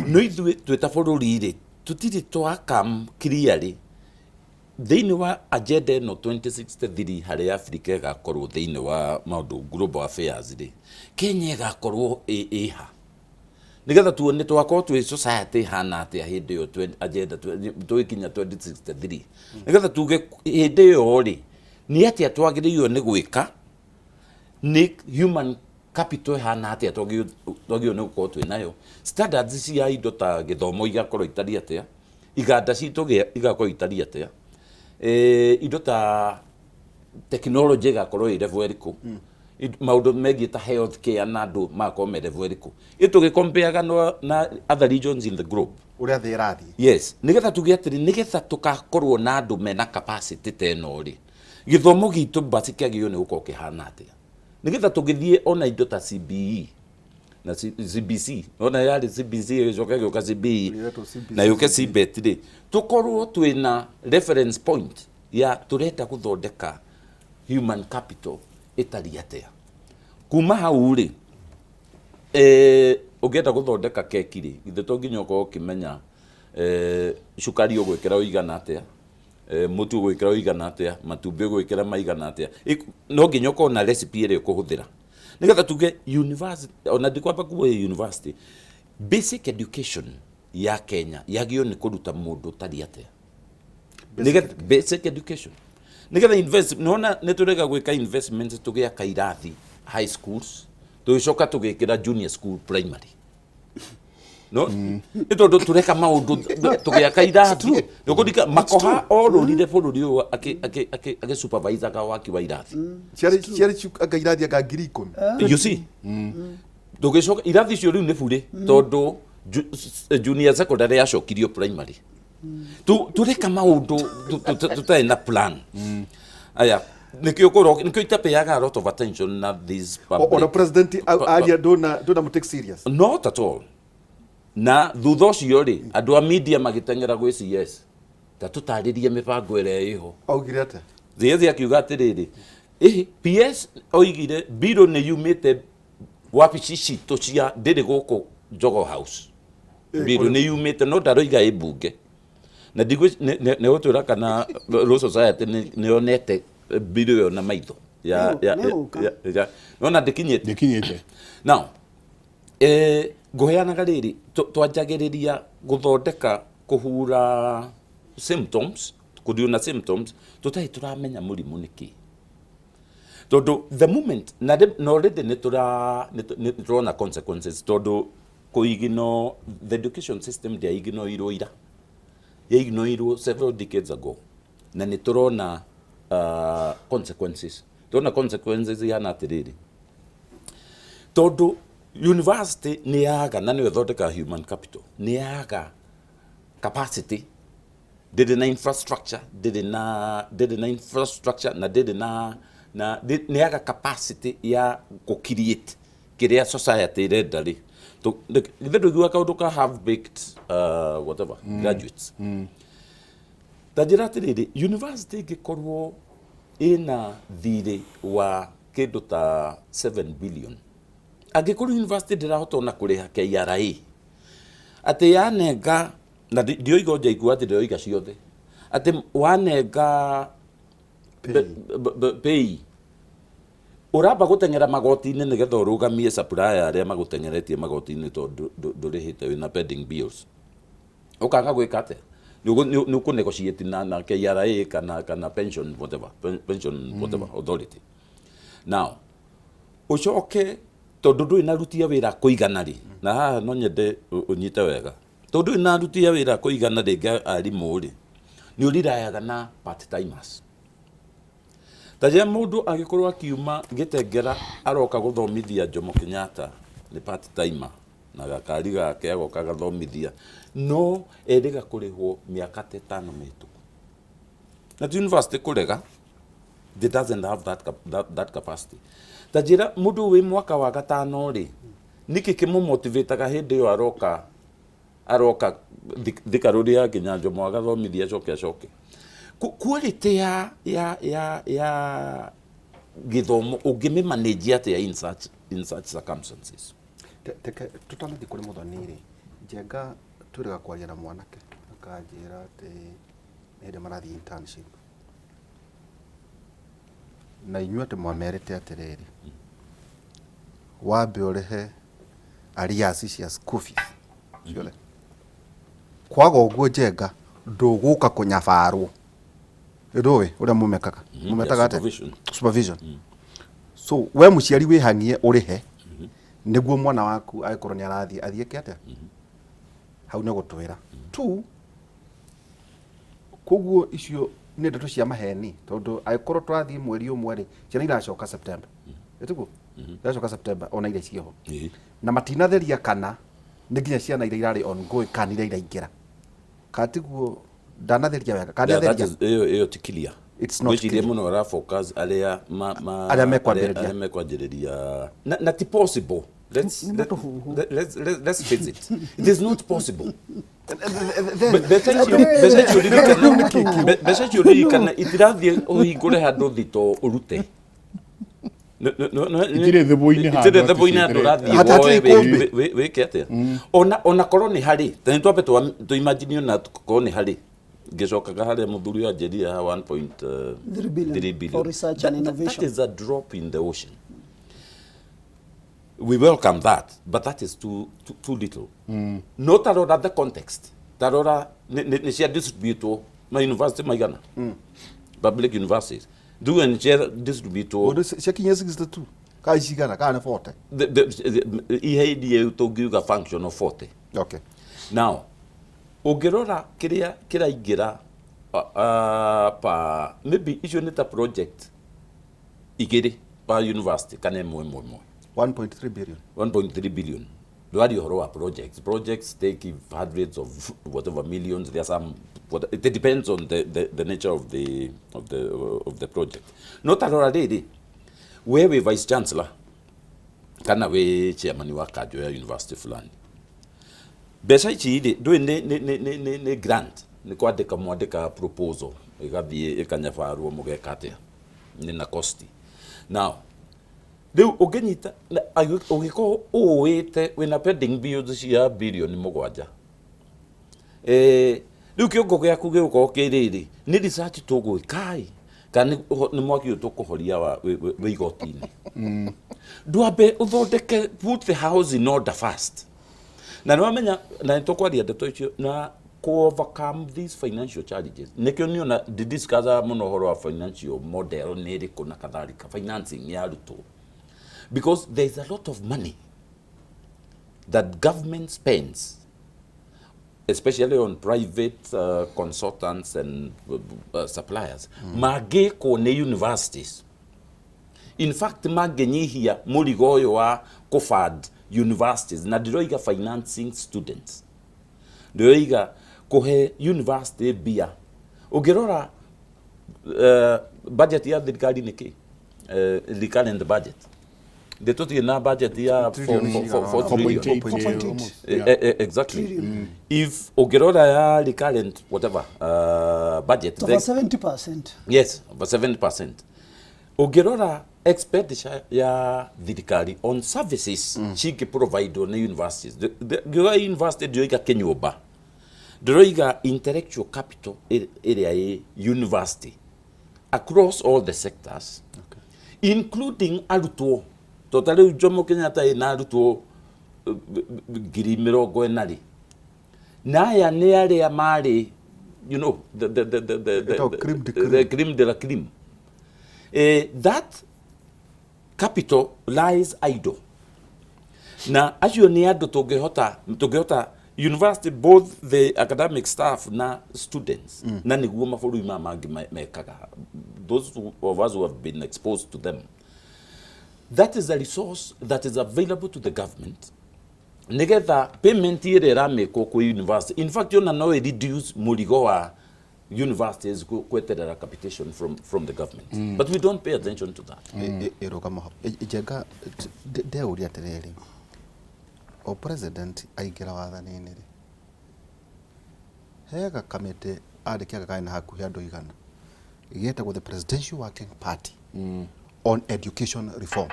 No ithuĩ twĩ ta bũrũri rĩ, tũtirĩ twakam clearly thĩinĩ wa agenda ĩno 2063 harĩa Africa ĩgakorwo thĩinĩ wa maũndũ global affairs rĩ, Kenya ĩgakorwo ĩha, nĩgetha tuone twakorwo twĩ society ĩhana atĩa hĩndĩ ĩyo agenda tũgĩkinya 2063, nĩgetha tuge hĩndĩ ĩyo rĩ, nĩ atĩa twagĩrĩirwo nĩ gwĩka, nĩ human capital ĩhana atĩa twagĩrĩirwo nĩ gũkorwo twĩ nayo, standards cia indo ta gĩthomo igakorwo itariĩ atĩa, iganda citũ igakorwo itariĩ atĩa, indo ta technology ĩgakorwo ĩ level ĩrĩkũ, maũndũ megiĩ ta health care na andũ magakorwo me level ĩrĩkũ, ĩtũgĩkompeaga na other regions in the globe. Ũrĩa thĩ ĩrathiĩ. Yes, nigetha tuge atĩrĩ, nigetha tũkakorwo na andũ mena capacity ta ĩno rĩ, gĩthomo gitũ basi kĩagĩrĩirwo nĩ gũkorwo kĩhana atĩa, nigetha tũgĩthiĩ ona indo ta CBE na CBC, ona yarĩ CBC ĩgĩcoka ĩgĩũka CBE. Ĩretwo CBC. Na yũke CBET rĩ, tũkorwo twĩna reference point ya tũrenda gũthondeka human capital ĩtariĩ atĩa. Kuma hau rĩ, Ũngĩenda gũthondeka keki rĩ, githĩ to nginya ũkorwo ũkĩmenya cukari ũgwĩkĩra ũigana atĩa, mũtu ũgwĩkĩra ũigana atĩa, matumbĩ ũgwĩkĩra maigana atĩa. No nginya ũkorwo na recipe ĩrĩa ũkũhũthĩra. Nĩgetha tuge university, ona ndikwamba kuoya university, basic education ya Kenya yagĩrĩirwo nĩ kũruta mũndũ ũtariĩ atĩa? Nĩgetha basic education nĩgetha invest nĩwona nĩ tũrega gwĩka investment tũgĩaka irathi high schools, tũgĩcoka tũgĩkĩra junior school primary, no nĩ tondũ tũreka maũndũ tũgĩaka irathi. Nĩũkũrika Makoha orũrire bũrũri ũyũ akĩ supervisaga waki wa irathi. Ciarĩ anga irathi anga 10,000. You see, tũgĩcoka irathi icio rĩu nĩ burĩ tondũ junior secondary yacokirio primary. Tũreka maũndũ tũtarĩ na plan. Aya nĩkĩo kũro nĩkĩo itapeaga a lot of attention na this public. Ona president aria ndũna mũtake serious. Not at all. Na thutha ũcio rĩ, andũ a media magĩteng'era gwĩ CS ta tũtarĩrie mĩbango ĩrĩa ĩho. Augire atĩa? CS akiuga atĩrĩrĩ, ĩhĩ PS oigire mbirũ nĩ yumĩte wabici citũ cia ndĩrĩ gũkũ Jogoo House, mbirũ nĩ yumĩte, no ndaroiga ĩ mbunge na nĩ gũtwĩra kana Law Society nĩ yonete mbirũ ĩyo na maitho ya Nĩ gũka. Nona ndĩkinyĩte. Ndĩkinyĩte. Now ngũheanaga rĩrĩ, twanjagĩrĩria gũthondeka kũhura symptoms, kũdeal na symptoms tũtarĩ tũramenya mũrimũ nĩ kĩ, tondũ the moment na already nĩ tũrona consequences, tondũ kũignore the education system ndĩaignoirwo ira, yaignoirwo several decades ago, na nĩ tũrona consequences. Tũrona consequences ihana atĩrĩrĩ, tondũ university nĩ yaga na nĩyo ĩthondekaga human capital, nĩ yaga capacity, ndĩrĩ na infrastructure, ndĩrĩ na infrastructure na ndĩrĩ na nĩ yaga capacity ya gũ create kĩrĩa society ĩrenda rĩ. Githĩ ndũiguaga kaũndũ ka half baked whatever graduates? Ta njĩra atĩrĩrĩ, university ĩngĩkorwo ĩna thirĩ wa kĩndũ ta 7 billion, angĩkorwo university ndĩrahota ona kũrĩha KRA, atĩ yanenga na ndioiga njaigua atĩ ndĩroiga ciothe atĩ wanenga pay ũramba gũteng'era magoti-inĩ nĩgetha ũrũgamie supplier arĩa magũteng'eretie magoti-inĩ tondũ ndũrĩhĩte, wĩna pending bills, ũkaga gwĩka atĩa? Nĩ ũkũ negotiate na KRA kana pension whatever, pension whatever authority. Now ũcoke tondũ ndũrĩ na aruti a wĩra kũigana rĩ, na haha no nyende ũnyite wega, tondũ ndũrĩ na aruti a wĩra kũigana rĩngĩ arimũ rĩ, nĩ ũrirayaga na part timers. Ta rĩrĩa mũndũ agĩkorwo akiuma Gĩtengera aroka gũthomithia Jomo Kenyatta nĩ part timer na gakari gake agoka agathomithia, no erĩga kũrĩhwo mĩaka ta 5 mĩhĩtũku na ti university kũrega, they doesn't have that capacity. Ta njĩra, mũndũ wĩ mwaka wa gatano rĩ, nĩkĩ kĩmũmotivataga hĩndĩ ĩyo aroka Thika Road ya nginya Jomo agathomithia acoke quality ya gĩthomo ũngĩmĩmanage atĩa in such circumstances? Teke tũtanathiĩ kũrĩ Mũthoni rĩ, Njenga twĩrĩga kwaria na mwanake akanjĩra atĩ nĩ hĩndĩ marathiĩ internship na inyuĩ atĩ mwamerĩte atĩrĩrĩ, wambe ũrĩhe arrears cia school fees ciothe, kwaga ũguo Njenga ndũgũka kũnyabarwo. Ndũĩ ũrĩa mũmekaga, mũmetaga atĩa? Supervision. Supervision. So we mũciari wĩhang'ie ũrĩhe nĩguo mwana waku angĩkorwo nĩ arathiĩ athiĩ ke atĩa hau nĩ gũtwĩra tu. Koguo icio nĩ ndeto cia maheni, tondũ angĩkorwo tũrathiĩ mweri ũmwe rĩ, ciana iracoka September, ĩtiguo? Iracoka September ona iria ciĩho na matinatheria kana nĩ nginya ciana iria irarĩ ongoing kana iria iraingĩra, kana tiguo? Ndanatheria wega kana? Yeah, that nĩatheria? Ĩyo ti clear. It's not Ngwĩciria clear. Mũno ara focus arĩa Arĩa mekwambĩrĩria. Arĩa mekwambĩrĩria na ti possible. Nĩ matũhũhũ. Let's face it, it is not possible. Mbeca icio ririkana itirathiĩ ũhingũre handũ thito ũrute. Itirĩ thĩbũ-inĩ handũ itirĩ atĩ thĩbũ-inĩ handũ citirĩ. ũrathiĩ Hatĩ hatirĩ woe ikũmbĩ. wĩke atĩa ona korwo nĩ harĩ ta nĩ twambe tũimagine ona korwo nĩ harĩ ngĩcokaga harĩa mũthuri ũyũ anjĩrire ha 1.3 3 billion for research and innovation. That is a drop in the ocean. We welcome that, but that is too little. No tarora the context. Tarora nĩ cia distributwo ma university maigana. Public universities. Nduge nĩ cia distributwo Ũndũ ciakinyia 62 kana cigana kana nĩ 40? Iheirie tũngiuga functional 40. Okay. Now, ũngĩrora kĩrĩa kĩraingĩra pa maybe icio nĩ ta project igĩrĩ pa university kana ĩmwe ĩmwe ĩmwe. 1.3 billion. 1.3 billion. Ndwari ũhoro wa projects. Projects take hundreds of whatever millions. There are some what, it depends on the nature of the project. No tarora rĩrĩ, we wĩ vice chancellor kana wĩ chairman wa kanjũ ya university fulani, mbeca ici rĩ ndũĩ nĩ grant, nĩ kwandĩka mwandĩka proposal, ĩgathiĩ ĩkanyabarwo, mũgeka atĩa, nĩ na cost. Now rĩu ũngĩnyita ũngĩkorwo ũĩte wĩna pending bills cia birioni 7, rĩu kĩongo gĩaku gĩgũkorwo kĩ rĩrĩ, nĩ research tũgwĩka ĩ kana nĩ mwaki ũyũ tũkũhoria wa wĩ igoti-inĩ? Ndwambe ũthondeke, put the house in order first. Na nĩ wamenya na nĩ tũkwaria ndeto icio na ku overcome these financial challenges. Nĩkĩo niona ndidiscussaga mũno ũhoro wa financial model nĩ ĩrĩkũ na kadhalika, financing ya arutwo, because there is a lot of money that government spends, especially on private consultants and suppliers, mangĩkwo nĩ universities. In fact, mangĩnyihia mũrigo ũyũ wa kũfund universities, na ndiroiga financing students, ndiroiga kũhe university mbia. Ũngĩrora budget ya thirikari nĩ kĩ, recurrent budget, ndĩ tũtirĩ na budget ya 4 trillion. 4.8 almost. Yeah. Exactly. If ũngĩrora ya recurrent whatever budget, over 70%. Yes, over 7%. Ũngĩrora expenditure ya thirikari on services cingĩ providwo nĩ universities. Ngiuga university ndĩroiga kĩnyũmba, ndĩroiga intellectual capital ĩrĩa ĩ university across all the sectors, including arutwo. To ta rĩu Jomo Kenyatta ĩna arutwo 40,000 rĩ, na aya nĩ arĩa marĩ the Ĩtagwo cream de the cream de la cream. That capital lies idle, na acio nĩ andũ tũngĩhota university, both the academic staff na students, na nĩguo mabũrũri maya mangĩ mekaga. Those of us who have been exposed to them, that is a resource that is available to the government nigetha payment ĩrĩa ĩramĩkwo kwĩ university, in fact, ona no ĩ reduce mũrigo wa universities kweterera capitation from the government, but we don't pay attention to that. Ĩrũgama ho. Njenga, ndeuria atĩrĩrĩ, o president aingĩra wathani-inĩ rĩ, hega kamĩtĩ andĩkĩaga karĩ na hakuhĩ andũ 100, gĩtagwo the Presidential Working Party on Education Reform,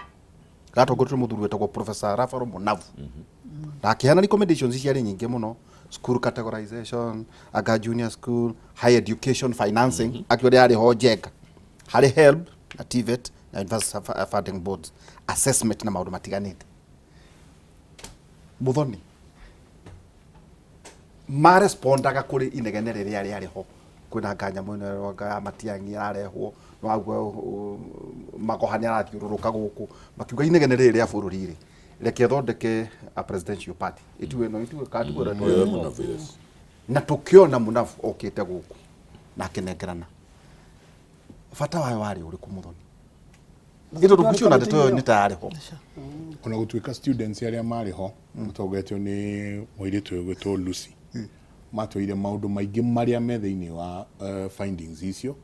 gatongoretio nĩ mũthuri wĩtagwo Professor Raphael Munavu, na akĩheana recommendations ciarĩ nyingĩ mũno, school categorization, anga junior school, higher education financing, akĩũrĩa yarĩ ho Njenga harĩ HELB na TVET na university funding boards assessment na maũndũ matiganĩte. Muthoni, marespondaga kũrĩ inegene rĩrĩa rĩarĩ ho, kwĩna anga nyamũ ĩno anga ya Matiang'i ĩrarehwo nĩwaigua Magoha nĩ arathiũrũrũka gũkũ, makiuga inegene rĩrĩ rĩa bũrũri rĩ, reke thondeke a presidential party ĩtuwe ĩno ĩtuwe katuwe. Yeah, Munavu, yes. Na tũkĩona Munavu okĩte gũkũ na akĩnengerana bata wayo warĩ ũrĩkũ, Muthoni? Gĩtũ tũngĩciona ndeto ĩyo nĩ ta yarĩ ho. Ona gũtuĩka students arĩa marĩ ho matongoretio nĩ mũirĩtu ũyũ gwĩtwo Lucy matwĩire maũndũ maingĩ marĩa me thĩinĩ wa findings icio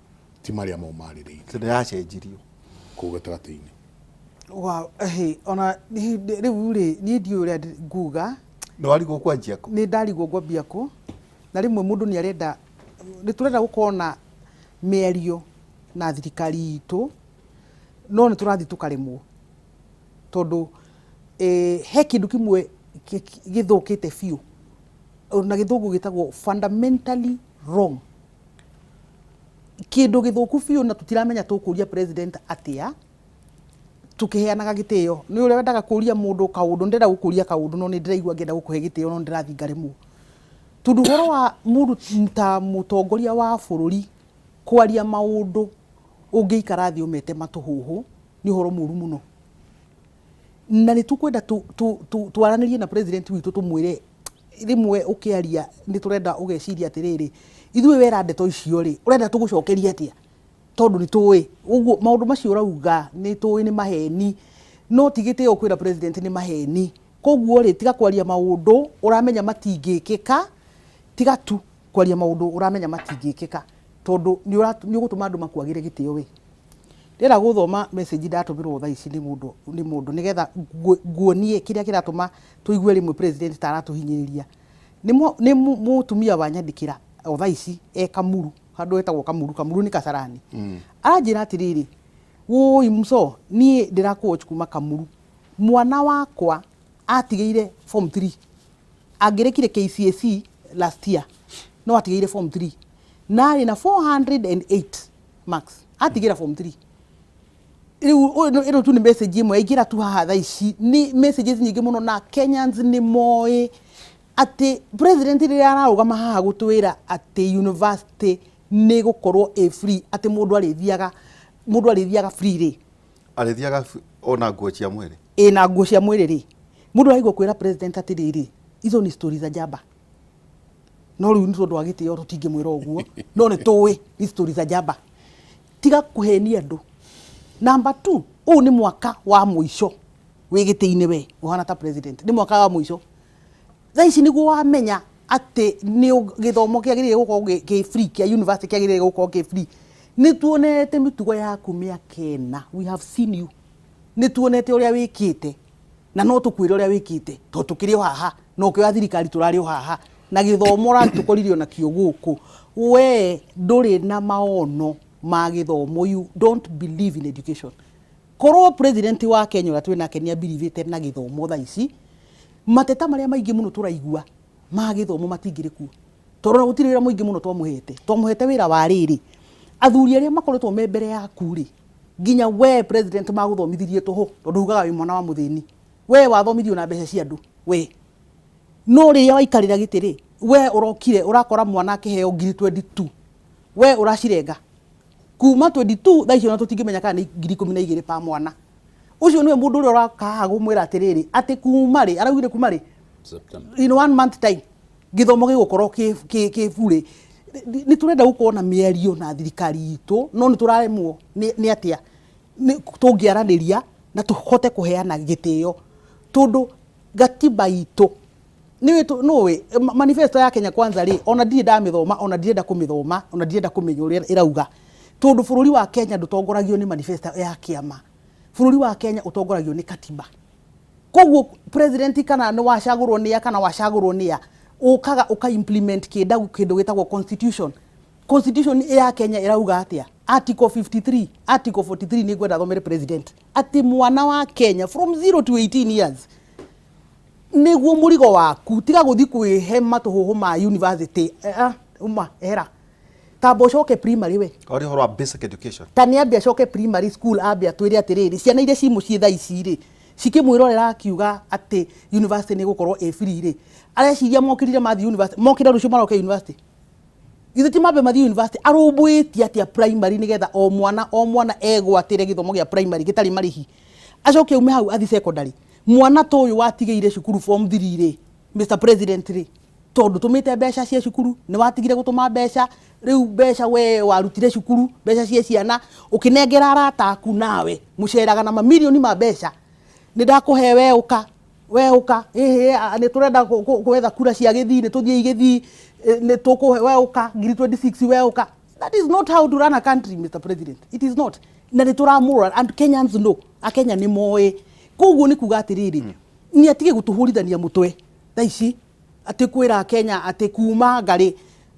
ti marĩa mo marĩrĩirie. Tondũ yacenjirio kũu gatagatĩ-inĩ. Wow, ona rĩu rĩ, niĩ ndiũĩ ũrĩa nguga. Nĩ warigwo kwanjia kũ? Nĩ ndarigwo ngwambia kũ, na rĩmwe mũndũ nĩ arenda, nĩ tũrenda gũkorwo na mĩario na thirikari itũ, no nĩ tũrathiĩ tũkaremwo. Tondũ he kĩndũ kĩmwe gĩthũkĩte biũ na gĩthũngũ gĩtagwo fundamentally wrong, kĩndũ gĩthũku biũ, na tũtiramenya tũkũria president atĩa tũkĩheanaga gĩtĩo. Nĩ ũrĩa wendaga kũria mũndũ kaũndũ, ndĩrenda gũkũria kaũndũ, no nĩ ndĩraigua ngĩenda gũkũhe gĩtĩo, no ndĩrathiĩ ngaremwo, tondũ ũhoro wa mũndũ ta mũtongoria wa bũrũri kwaria maũndũ ũngĩikara thĩ ũmete matũhũhũ nĩ ũhoro mũru mũno. Na nĩ tũkwenda twaranĩrie na president witũ, tũmwĩre rĩmwe ũkĩaria nĩ tũrenda ũgeciria atĩrĩrĩ, ithuĩ wera ndeto icio rĩ, ũrenda tũgũcokerie atĩa? Tondũ nĩ tũĩ ũguo maũndũ macio ũrauga nĩ tũĩ nĩ maheni, no ti gĩtĩo kwĩra president nĩ maheni. Koguo rĩ, tiga kwaria maũndũ ũramenya matingĩkĩka, tiga tu kwaria maũndũ ũramenya matingĩkĩka, tondũ nĩ ũgũtũma andũ makwagĩre gĩtĩo. We ndĩrenda gũthoma message ndatũmĩrwo thaa ici nĩ mũndũ nĩgetha nguonie kĩrĩa kĩratũma tũigue rĩmwe president ta aratũhinyĩrĩria. Nĩ mũtumia wanyandĩkĩra o thaa ici e Kamuru, handũ hetagwo Kamuru. Kamuru nĩ Kasarani. Aranjĩra atĩrĩrĩ, "Wũi mso, niĩ ndĩrakũ kuma Kamuru, mwana wakwa atigĩire form 3, angĩrĩkire KCSE last year, no atigĩire form 3 na arĩ na 408 marks, atigĩra form 3 rĩu." Ĩno tu nĩ message ĩmwe yaingĩra tu haha thaa ici, nĩ messages nyingĩ mũno, na Kenyans nĩ moĩ atĩ president rĩrĩa ararũgama haha gũtwĩra atĩ university nĩ gũkorwo ĩ free, atĩ mũndũ arĩthiaga free rĩ. Arĩthiaga ona nguo cia mwĩrĩ. Ĩ na nguo cia mwĩrĩ rĩ, mũndũ araigua kwĩra president atĩrĩrĩ, izo ni story za jaba. No rĩu nĩ tondũ wa gĩtĩo tũtingĩmwĩra ũguo, no nĩ tũĩ ni story za jaba. Tiga kũhenia andũ. Number two, ũyũ nĩ mwaka wa mũico wĩ gĩtĩ-inĩ, we ũhana ta president, nĩ mwaka wa mũico. Thaa ici nĩguo wamenya atĩ nĩ gĩthomo kĩagĩrĩire gũkorwo kĩ free, kĩa university kĩagĩrĩire gũkorwo kĩ free. Nĩ tuonete mĩtugo yaku mĩaka 4, we have seen you, nĩ tuonete ũrĩa wĩkĩte, na no tũkwĩre ũrĩa wĩkĩte, tondũ tũkĩrĩ o haha na ũkĩoya thirikari tũrarĩ o haha na gĩthomo ũratũkorire onakĩo gũkũ. We ndũrĩ na maono ma gĩthomo, you don't believe in education. Korwo president wa Kenya ũrĩa twĩ nake nĩ abirivĩte na gĩthomo, thaa ici mateta marĩa maingĩ mũno tũraigua ma gĩthomo matingĩrĩ kuo, tondũ ona gũtirĩ wĩra mũingĩ mũno twamũhete. Twamũhete wĩra wa rĩrĩ, athuri arĩa makoretwo me mbere yaku rĩ, nginya we president, magũthomithirie tũhũ, tondũ ugaga wĩ mwana wa mũthĩni. We wathomithio na mbeca cia andũ we, no rĩrĩa waikarĩra gĩtĩ rĩ, we ũrokire ũrakora mwana akĩheo ngiri 22, we ũracirenga kuma 22. Thaa icio ona tũtingĩmenya kana nĩ ngiri 12 pa mwana. Ũcio nĩwe mũndũ ũrĩa ũroka haha gũmwĩra atĩrĩrĩ, atĩ kuma rĩ, araugire kuma rĩ? September. In one month time gĩthomo gĩgũkorwo kĩ bure. Nĩ tũrenda gũkorwo na mĩario na thirikari itũ, no nĩ tũraremwo nĩ atĩa nĩ tũngĩaranĩria na tũhote kũheana gĩtĩo, tondũ gatiba itũ nĩũĩ nũĩ manifesto ya Kenya Kwanza rĩ, ona ndirĩ ndamĩthoma, ona ndirenda kũmĩthoma, ona ndirenda kũmenya ũrĩa ĩrauga, tondũ bũrũri wa Kenya ndũtongoragio nĩ manifesto ya kĩama. Bũrũri wa Kenya ũtongoragio nĩ katiba. Koguo president, kana nĩ wacagũrwo nĩa kana wacagũrwo nĩa, ũkaga ũka implement kĩndũ gĩtagwo constitution. Constitution ya Kenya ĩrauga atĩa? Article 53, article 43, nĩ ngwenda thomere president atĩ mwana wa Kenya from 0 to 18 years nĩguo mũrigo waku. Tiga gũthi kwĩhe matũhũhũ ma university. Uma ehera, tamba ũcoke primary we. Ori ũhoro wa basic education. Ta nĩ ambe acoke primary school, ambe atwĩre atĩrĩrĩ, ciana iria ci mũciĩ thaa ici rĩ, cikĩmwĩrorera akiuga atĩ university nĩ ĩgũkorwo ĩ free rĩ, areciria mokĩrire mathiĩ university, mokĩra rũciũ maroke university? Githĩ ti mambe mathiĩ university? Arũmbũĩtie atĩa primary nĩgetha o mwana o mwana egwatĩre gĩthomo gĩa primary gĩtarĩ marĩhi, acoke aume hau athi secondary? Mwana ta ũyũ watigĩire cukuru form 3 rĩ, Mr President rĩ, tondũ tũmĩte mbeca cia cukuru, nĩ watigire gũtũma mbeca. Rĩu mbeca we warutire cukuru, mbeca cia ciana ũkĩnengera arata aku, nawe mũceraga na mamirioni ma mbeca. Nĩ ndakũhe, we ũka, we ũka, ĩhĩ, nĩ tũrenda gwetha kura cia gĩthii, nĩ tũthiĩ gĩthii, nĩ tũkũhe, we ũka, ngiri 26, we ũka. That is not how to run a country, Mr President, it is not. Na nĩ tũramũrora, and Kenyans know, akenya nĩ moĩ. Koguo nĩ kuga atĩrĩrĩ, nĩ atige gũtũhũrithania mũtwe thaa ici atĩ kwĩra Kenya atĩ kuma ngarĩ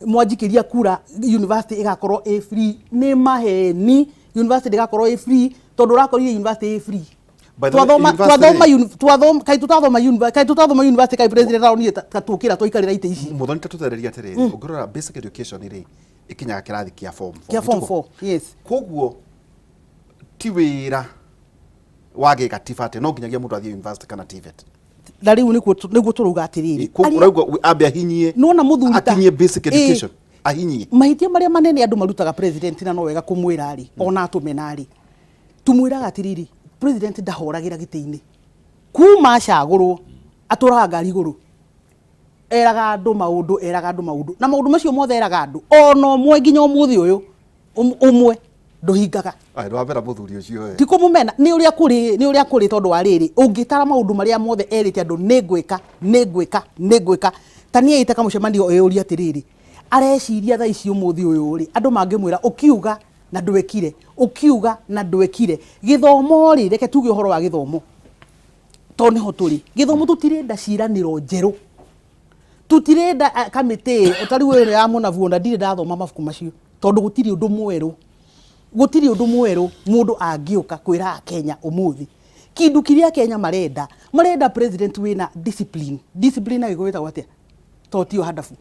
mwanjikĩria kura university ĩgakorwo ĩ free. Nĩ maheni, university ndĩgakorwo ĩ free, tondũ ũrakorire university ĩ free. By the way, Twathoma university twathoma rĩ- twathoma kaĩ tũtathoma kaĩ tũtathoma university, kaĩ president aronire ta tũkĩra twaikarĩra itĩ ici. Muthoni, ta tũthereria atĩrĩrĩ, ũngĩrora basic education rĩ, ĩkinyaga kĩrathi kĩa form four, Kĩa form nĩtiguo? 4, yes. Koguo ti wĩra wa gĩgatiba atĩ no nginyagia mũndũ athiĩ university kana TVET. Na rĩu nĩguo tũrauga atĩrĩrĩ, Koguo ũrauga ambe ahinyie Nĩwona mũthuri akinyie basic education, ahinyie. Mahĩtia marĩa manene andũ marutaga president, na no wega kũmwĩra rĩ, ona atũmena rĩ, tumwĩraga atĩrĩrĩ, president ndahoragĩra gĩtĩ-inĩ. Kuma acagũrwo atũraga ngari igũrũ, eraga andũ maũndũ, eraga andũ maũndũ, na maũndũ macio mothe eraga andũ ona ũmwe nginya ũmũthĩ ũyũ ũmwe ndũhingaga. Ai, ndwamera mũthuri ũcio we. Ti kũmũmena, nĩ ũrĩa kũrĩ, nĩ ũrĩa kũrĩ, tondũ wa rĩrĩ, ũngĩtara maũndũ marĩa mothe erĩte andũ, nĩ ngwĩka, nĩ ngwĩka, nĩ ngwĩka, ta niĩ ĩte kamũcemanio ĩyũria atĩrĩrĩ, areciria thaa ici ũmũthĩ ũyũ rĩ, andũ mangĩmwĩra ũkiuga na ndwekire, ũkiuga na ndwekire. Gĩthomo rĩ, reke tuge ũhoro wa gĩthomo tondũ nĩho tũrĩ. Gĩthomo, tũtirenda ciĩranĩro njerũ, tutirenda kamĩtĩ ta rĩu ĩno ya mũnabu, ona ndirĩ ndathoma mabuku macio, tondũ gũtirĩ ũndũ mwerũ, gũtirĩ ũndũ mwerũ mũndũ angĩũka kwĩra Akenya ũmũthĩ. Kindu kĩrĩa Kenya marenda, marenda president wĩna discipline. Discipline na Gĩkũyũ ĩtagwo atĩa? To tio handabu.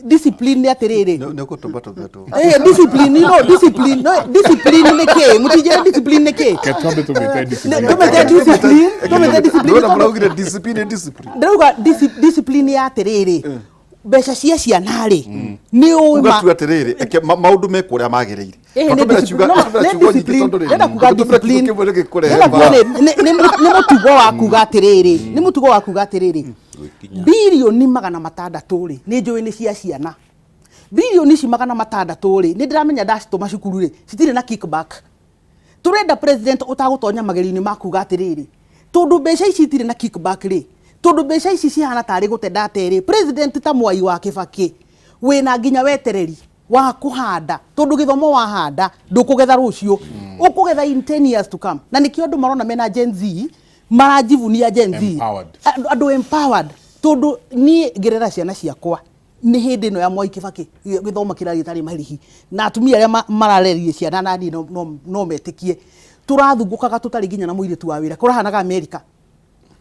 Discipline nĩ atĩrĩrĩ, Nĩ ũgũtũmba tũmbe tũ. Discipline, no discipline, no discipline nĩ kĩ? Mũtinjĩre discipline nĩ kĩ? Ke twambe tũmĩte discipline. Tũmĩte discipline, tũmĩte discipline. Ndĩrona mũraugire discipline, discipline. Ndĩrauga discipline ya atĩrĩrĩ, mbeca cia ciana rĩ, nĩ ũĩ Uga tu atĩrĩrĩ, eke maũndũ mekwo ũrĩa magĩrĩire. Ĩhĩ, nĩ Tũtũmĩre discipline. No, tũtũmĩre nĩ ciugo nyingĩ discipline. tondũ rĩ, Ndĩrenda kuga tũtũmĩre kiugo discipline. kĩmwe nĩgĩkũrehe Ndĩrenda kuga mbara. nĩ mũtugo wa kuga atĩrĩrĩ, nĩ mũtugo wa kuga atĩrĩrĩ, birioni 600 rĩ, nĩ njũĩ nĩ cia ciana. Birioni ici 600 rĩ, nĩ ndĩramenya ndacitũma cukuru rĩ, citirĩ na kickback. Turenda president utagũtonya magerio-inĩ ma kuga atĩrĩrĩ, tondũ mbeca ici itirĩ na kickback rĩ, tondũ mbeca ici cihana tarĩ gũte ndaterĩ. President ta Mwai wa Kĩbakĩ wĩna nginya wetereri wa kũhanda, tondũ gĩthomo wahanda ndũkũgetha rũciũ, ũkũgetha in 10 years to come. Na nĩkĩo andũ marona mena Gen Z marajivunia Gen Z. Empowered. Andũ empowered, tondũ niĩ ngĩrera ciana ciakwa nĩ hĩndĩ ĩno ya Mwai Kĩbakĩ gĩthomo kĩrarĩ gĩtarĩ marĩhi, na atumia arĩa mararerie ciana na niĩ no metĩkie tũrathungũkaga tũtarĩ nginya na mũirĩtu wa wĩra. Kũrahanaga America,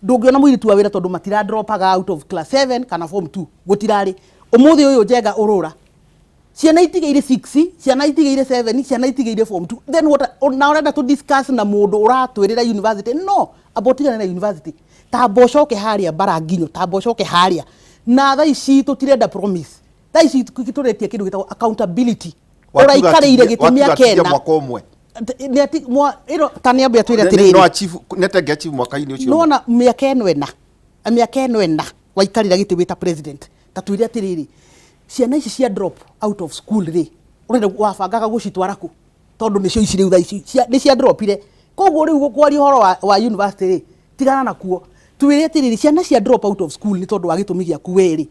ndũngĩona mũirĩtu wa wĩra tondũ matira dropaga out of class 7 kana form 2. Gũtirarĩ. Ũmũthĩ ũyũ njenga ũrũra ciana itigĩire 6, ciana itigĩire 7, ciana itigĩire form 2. Then what? Na ũrenda to discuss na mũndũ ũratwĩrĩra university? No amba ũtigane na university, tamba ũcoke harĩa mbara nginyo, tamba ũcoke harĩa. Na thaa ici tũtirenda promise, thaa ici tũretia kĩndũ gĩtagwo accountability. Ũraikarĩire gĩtĩ Wakiuga mĩaka atigie 4. Mwaka ũmwe. Nĩ ĩno ta nĩ ambia twĩre No atĩrĩrĩ, achieve, nĩ achieve mwaka-inĩ ũcio ũmwe. Nona mĩaka ĩno ĩna, mĩaka ĩno ĩna waikarĩra gĩtĩ wĩta president, ta twĩre atĩrĩrĩ, ciana ici cia drop out of school rĩ, ũrenda wabangaga gũcitwara kũ? Tondũ nĩcio ici rĩu thaa ici nĩ cia dropire. Koguo rĩu kwaria ũhoro wa university rĩ, tigana nakuo. Twĩre atĩrĩrĩ, ciana cia drop out of school nĩ tondũ wa gĩtũmi gĩaku we rĩ,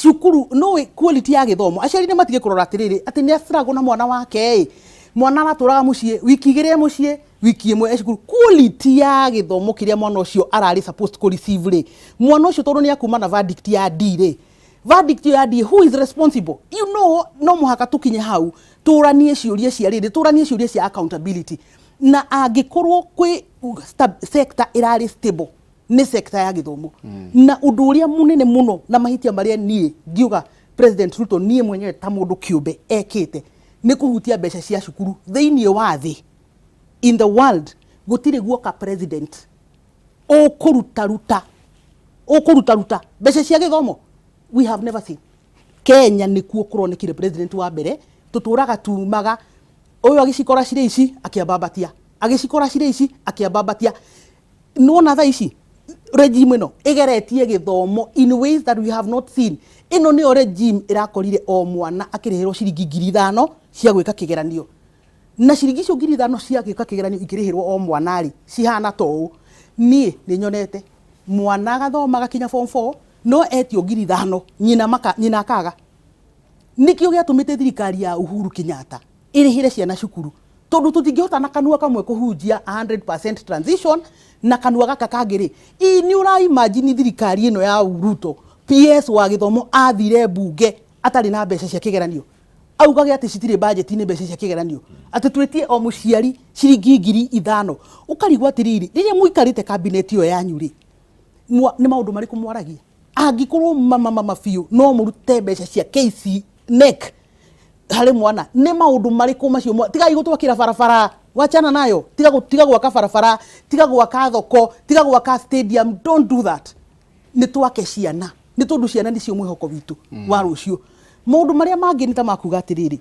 cukuru no quality ya gĩthomo, aciari nĩ matige kũrora atĩrĩrĩ, atĩ nĩ struggle na mwana wake ĩ, mwana aratũraga mũciĩ wiki 2 e mũciĩ, wiki 1 e cukuru. Quality ya gĩthomo kĩrĩa mwana ũcio ararĩ supposed kũ receive rĩ, mwana ũcio tondũ nĩ akuma na verdict ya D rĩ, verdict ĩyo ya D, who is responsible? No mũhaka tũkinye hau tũranie ciũria cia rĩrĩ, tũranie ciũria cia accountability. Na angĩkorwo kwĩ sector ĩrarĩ stable, nĩ sector ya gĩthomo. Na ũndũ ũrĩa mũnene mũno na mahĩtia marĩa niĩ ngiuga President Ruto, niĩ mwenyewe ta mũndũ kĩũmbe, ekĩte nĩ kũhutia mbeca cia cukuru. Thĩinĩ wa thĩ, in the world, gũtirĩ guoka president ũkũrutaruta, ũkũrutaruta mbeca cia gĩthomo. We have never seen. Kenya nĩkuo kũronekire president wa mbere tũtũraga tumaga ũyũ agĩcikora cirĩ ici akĩambambatia, agĩcikora cirĩ ici akĩambambatia. Nĩwona thaa ici regime ĩno ĩgeretie gĩthomo in ways that we have not seen. Ĩno nĩyo regime ĩrakorire o mwana akĩrĩhĩrwo ciringi 5,000 cia gwĩka kĩgeranio, na ciringi icio 5,000 cia gwĩka kĩgeranio ikĩrĩhĩrwo o mwana rĩ, cihana ta ũũ. Niĩ nĩ nyonete mwana agathoma agakinya form 4, no etio 5,000, nyina maka, nyina akaga. Nĩkĩo gĩatũmĩte thirikari ya Uhuru Kenyatta ĩrĩhĩre ciana cukuru, tondũ tũtingĩhota na kanua kamwe kũhunjia 100% transition na kanua gaka kangĩ rĩ. Ĩ nĩ ũra imagine thirikari ĩno ya Ruto, PS wa gĩthomo athire mbunge atarĩ na mbeca cia kĩgeranio? Augage atĩ citirĩ budget-inĩ mbeca cia kĩgeranio, atĩ twĩtie o mũciari ciringi 5,000. Ũkarigwo atĩrĩrĩ, rĩrĩa mũikarĩte cabinet ĩyo yanyu rĩ, nĩ maũndũ marĩkũ mwaragia? Angĩkorwo mama mama biũ no mũrute mbeca cia KC NEC harĩ mwana, nĩ maũndũ marĩkũ macio? Tigai gũtwakĩra barabara, wachana nayo. Tiga tiga gwaka barabara, tiga gwaka thoko, tiga gwaka stadium, don't do that. Nĩ twake ciana, nĩ tondũ ciana nĩcio mwĩhoko witũ wa rũciũ. Maũndũ marĩa mangĩ nĩ ta makuga atĩrĩrĩ,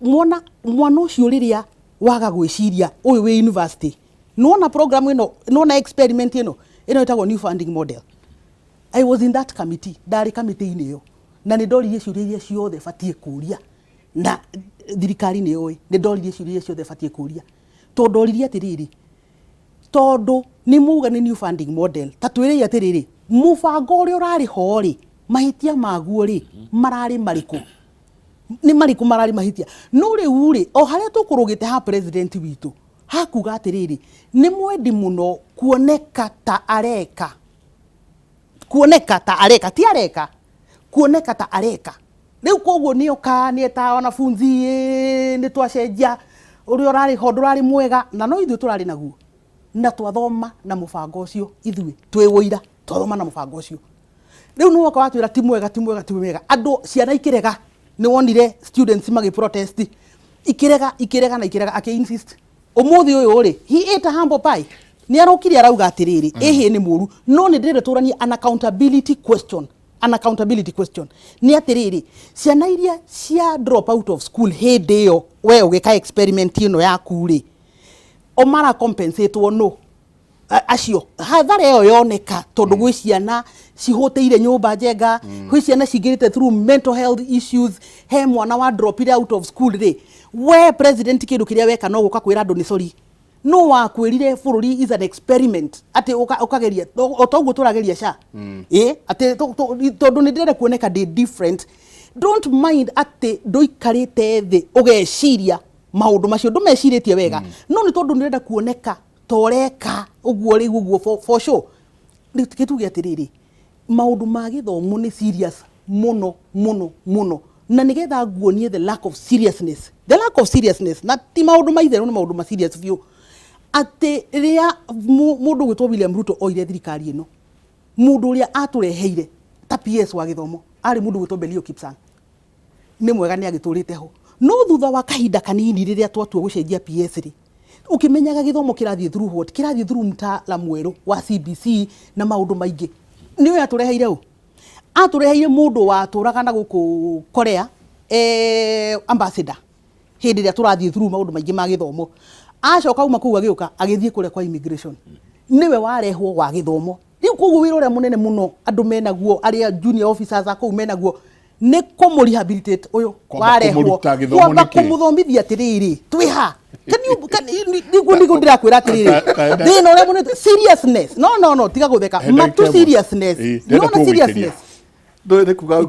mwana mwana ũcio rĩrĩa waga gwĩciria ũyũ wĩ university, nĩwona program ĩno, nĩwona experiment ĩno ĩno ĩtagwo new funding model. I was in that committee, ndarĩ kamĩtĩ-inĩ ĩyo, na nĩ ndoririe ciũria iria ciothe batiĩ kũria, na thirikari nĩ yũĩ nĩ ndoririe ciũria iria ciothe batiĩ kũria, tondũ ndoririe atĩrĩrĩ, tondũ nĩ muga nĩ new funding model, ta twĩrei atĩrĩrĩ, mũbango ũrĩa ũrarĩ ho rĩ, mahĩtia maguo rĩ mararĩ marĩkũ? Nĩ marĩkũ mararĩ mahĩtia? No rĩu rĩ, o harĩa tũkũrũgĩte ha president witũ hakuga atĩrĩrĩ, nĩ mwendi mũno kuoneka ta areka, kuoneka ta areka, ti areka, kuoneka ta areka. Rĩu koguo nĩoka nĩeta wanafunzi, ĩĩ, nĩ twacenjia ũrĩa ũrarĩ ho ndũrarĩ mwega, na no ithuĩ tũrarĩ naguo na twathoma na mũbango ũcio, ithuĩ twĩ ũira twathoma na mũbango ũcio. Rĩu nĩ woka watwĩra ti mwega, ti mwega, ti mwega, andũ ciana ikĩrega. Nĩ wonire students magĩ protest, ikĩrega, ikĩrega na ikĩrega, akĩ insist. Ũmũthĩ ũyũ rĩ, he ate a humble pie, nĩ arokire arauga atĩrĩrĩ, ĩhĩ nĩ mũru, no nĩ ndĩrenda tũranie an accountability question. An accountability question nĩ atĩrĩrĩ, ciana iria cia drop out of school hĩndĩ ĩyo we ũgĩka experiment ĩno yaku rĩ, o mara compensate no acio hathara ĩyo yoneka, tondũ gwĩ ciana cihũtĩire nyũmba njenga, gwĩ ciana cingĩrĩte through mental health issues, he mwana wa dropire out of school rĩ, we president kĩndũ kĩrĩa weka no gũka kwĩra andũ nĩ sorry. No wakwĩrire bũrũri is an experiment, atĩ ũkageria o toguo tũrageria sha ĩ atĩ tondũ nĩ ndĩrenda kuoneka ndĩ different. Don't mind atĩ ndũikarĩte thĩ ũgeciria maũndũ macio, ndũmecirĩtie wega, no nĩ tondũ nĩũrenda kuoneka ta ũreka ũguo rĩu ũguo for sure. Rĩu kĩtuge atĩrĩrĩ, maũndũ ma gĩthomo nĩ serious mũno mũno mũno, na nĩgetha nguonie the lack of seriousness, the lack of seriousness, na ti maũndũ ma itherũ, nĩ maũndũ ma serious biũ, atĩ rĩrĩa mũndũ ũgwĩtwo William Ruto oire thirikari ĩno, mũndũ ũrĩa atũreheire ta PS wa gĩthomo arĩ mũndũ ũgwĩtwo Belio Kipsang. Nĩ mwega, nĩ agĩtũrĩte ho, no thutha wa kahinda kanini rĩrĩa twatua gũcenjia PS rĩ, ũkĩmenyaga gĩthomo kĩrathiĩ through what? Kĩrathiĩ through mtaala mwerũ wa CBC na maũndũ maingĩ. Nĩ ũyũ atũreheire, ũ atũreheire mũndũ watũraga na gũkũ Korea, ambassador, hĩndĩ ĩrĩa tũrathiĩ through maũndũ maingĩ ma gĩthomo. Acoka uma kũu agĩũka agĩthiĩ kũrĩa kwa immigration, nĩwe warehwo wa gĩthomo. Rĩu koguo wĩra ũrĩa mũnene mũno andũ menaguo, arĩa junior officers a kũu menaguo, nĩ kũmũ rehabilitate ũyũ Kwamba warehwo. kũmũruta gĩthomo Kwamba nĩkĩ? Kũmũthomithia atĩrĩrĩ, twĩ ha? Nĩguo nĩguo ndĩrakwĩra atĩrĩrĩ, thĩna ũrĩa mũnene, seriousness. No, no, no, tiga gũtheka. He ndagĩka Matu ĩmwe. seriousness. Ĩĩ, ndĩrenda Nĩwona tũgũikĩria. seriousness. Ndũĩ nĩ kuga auga.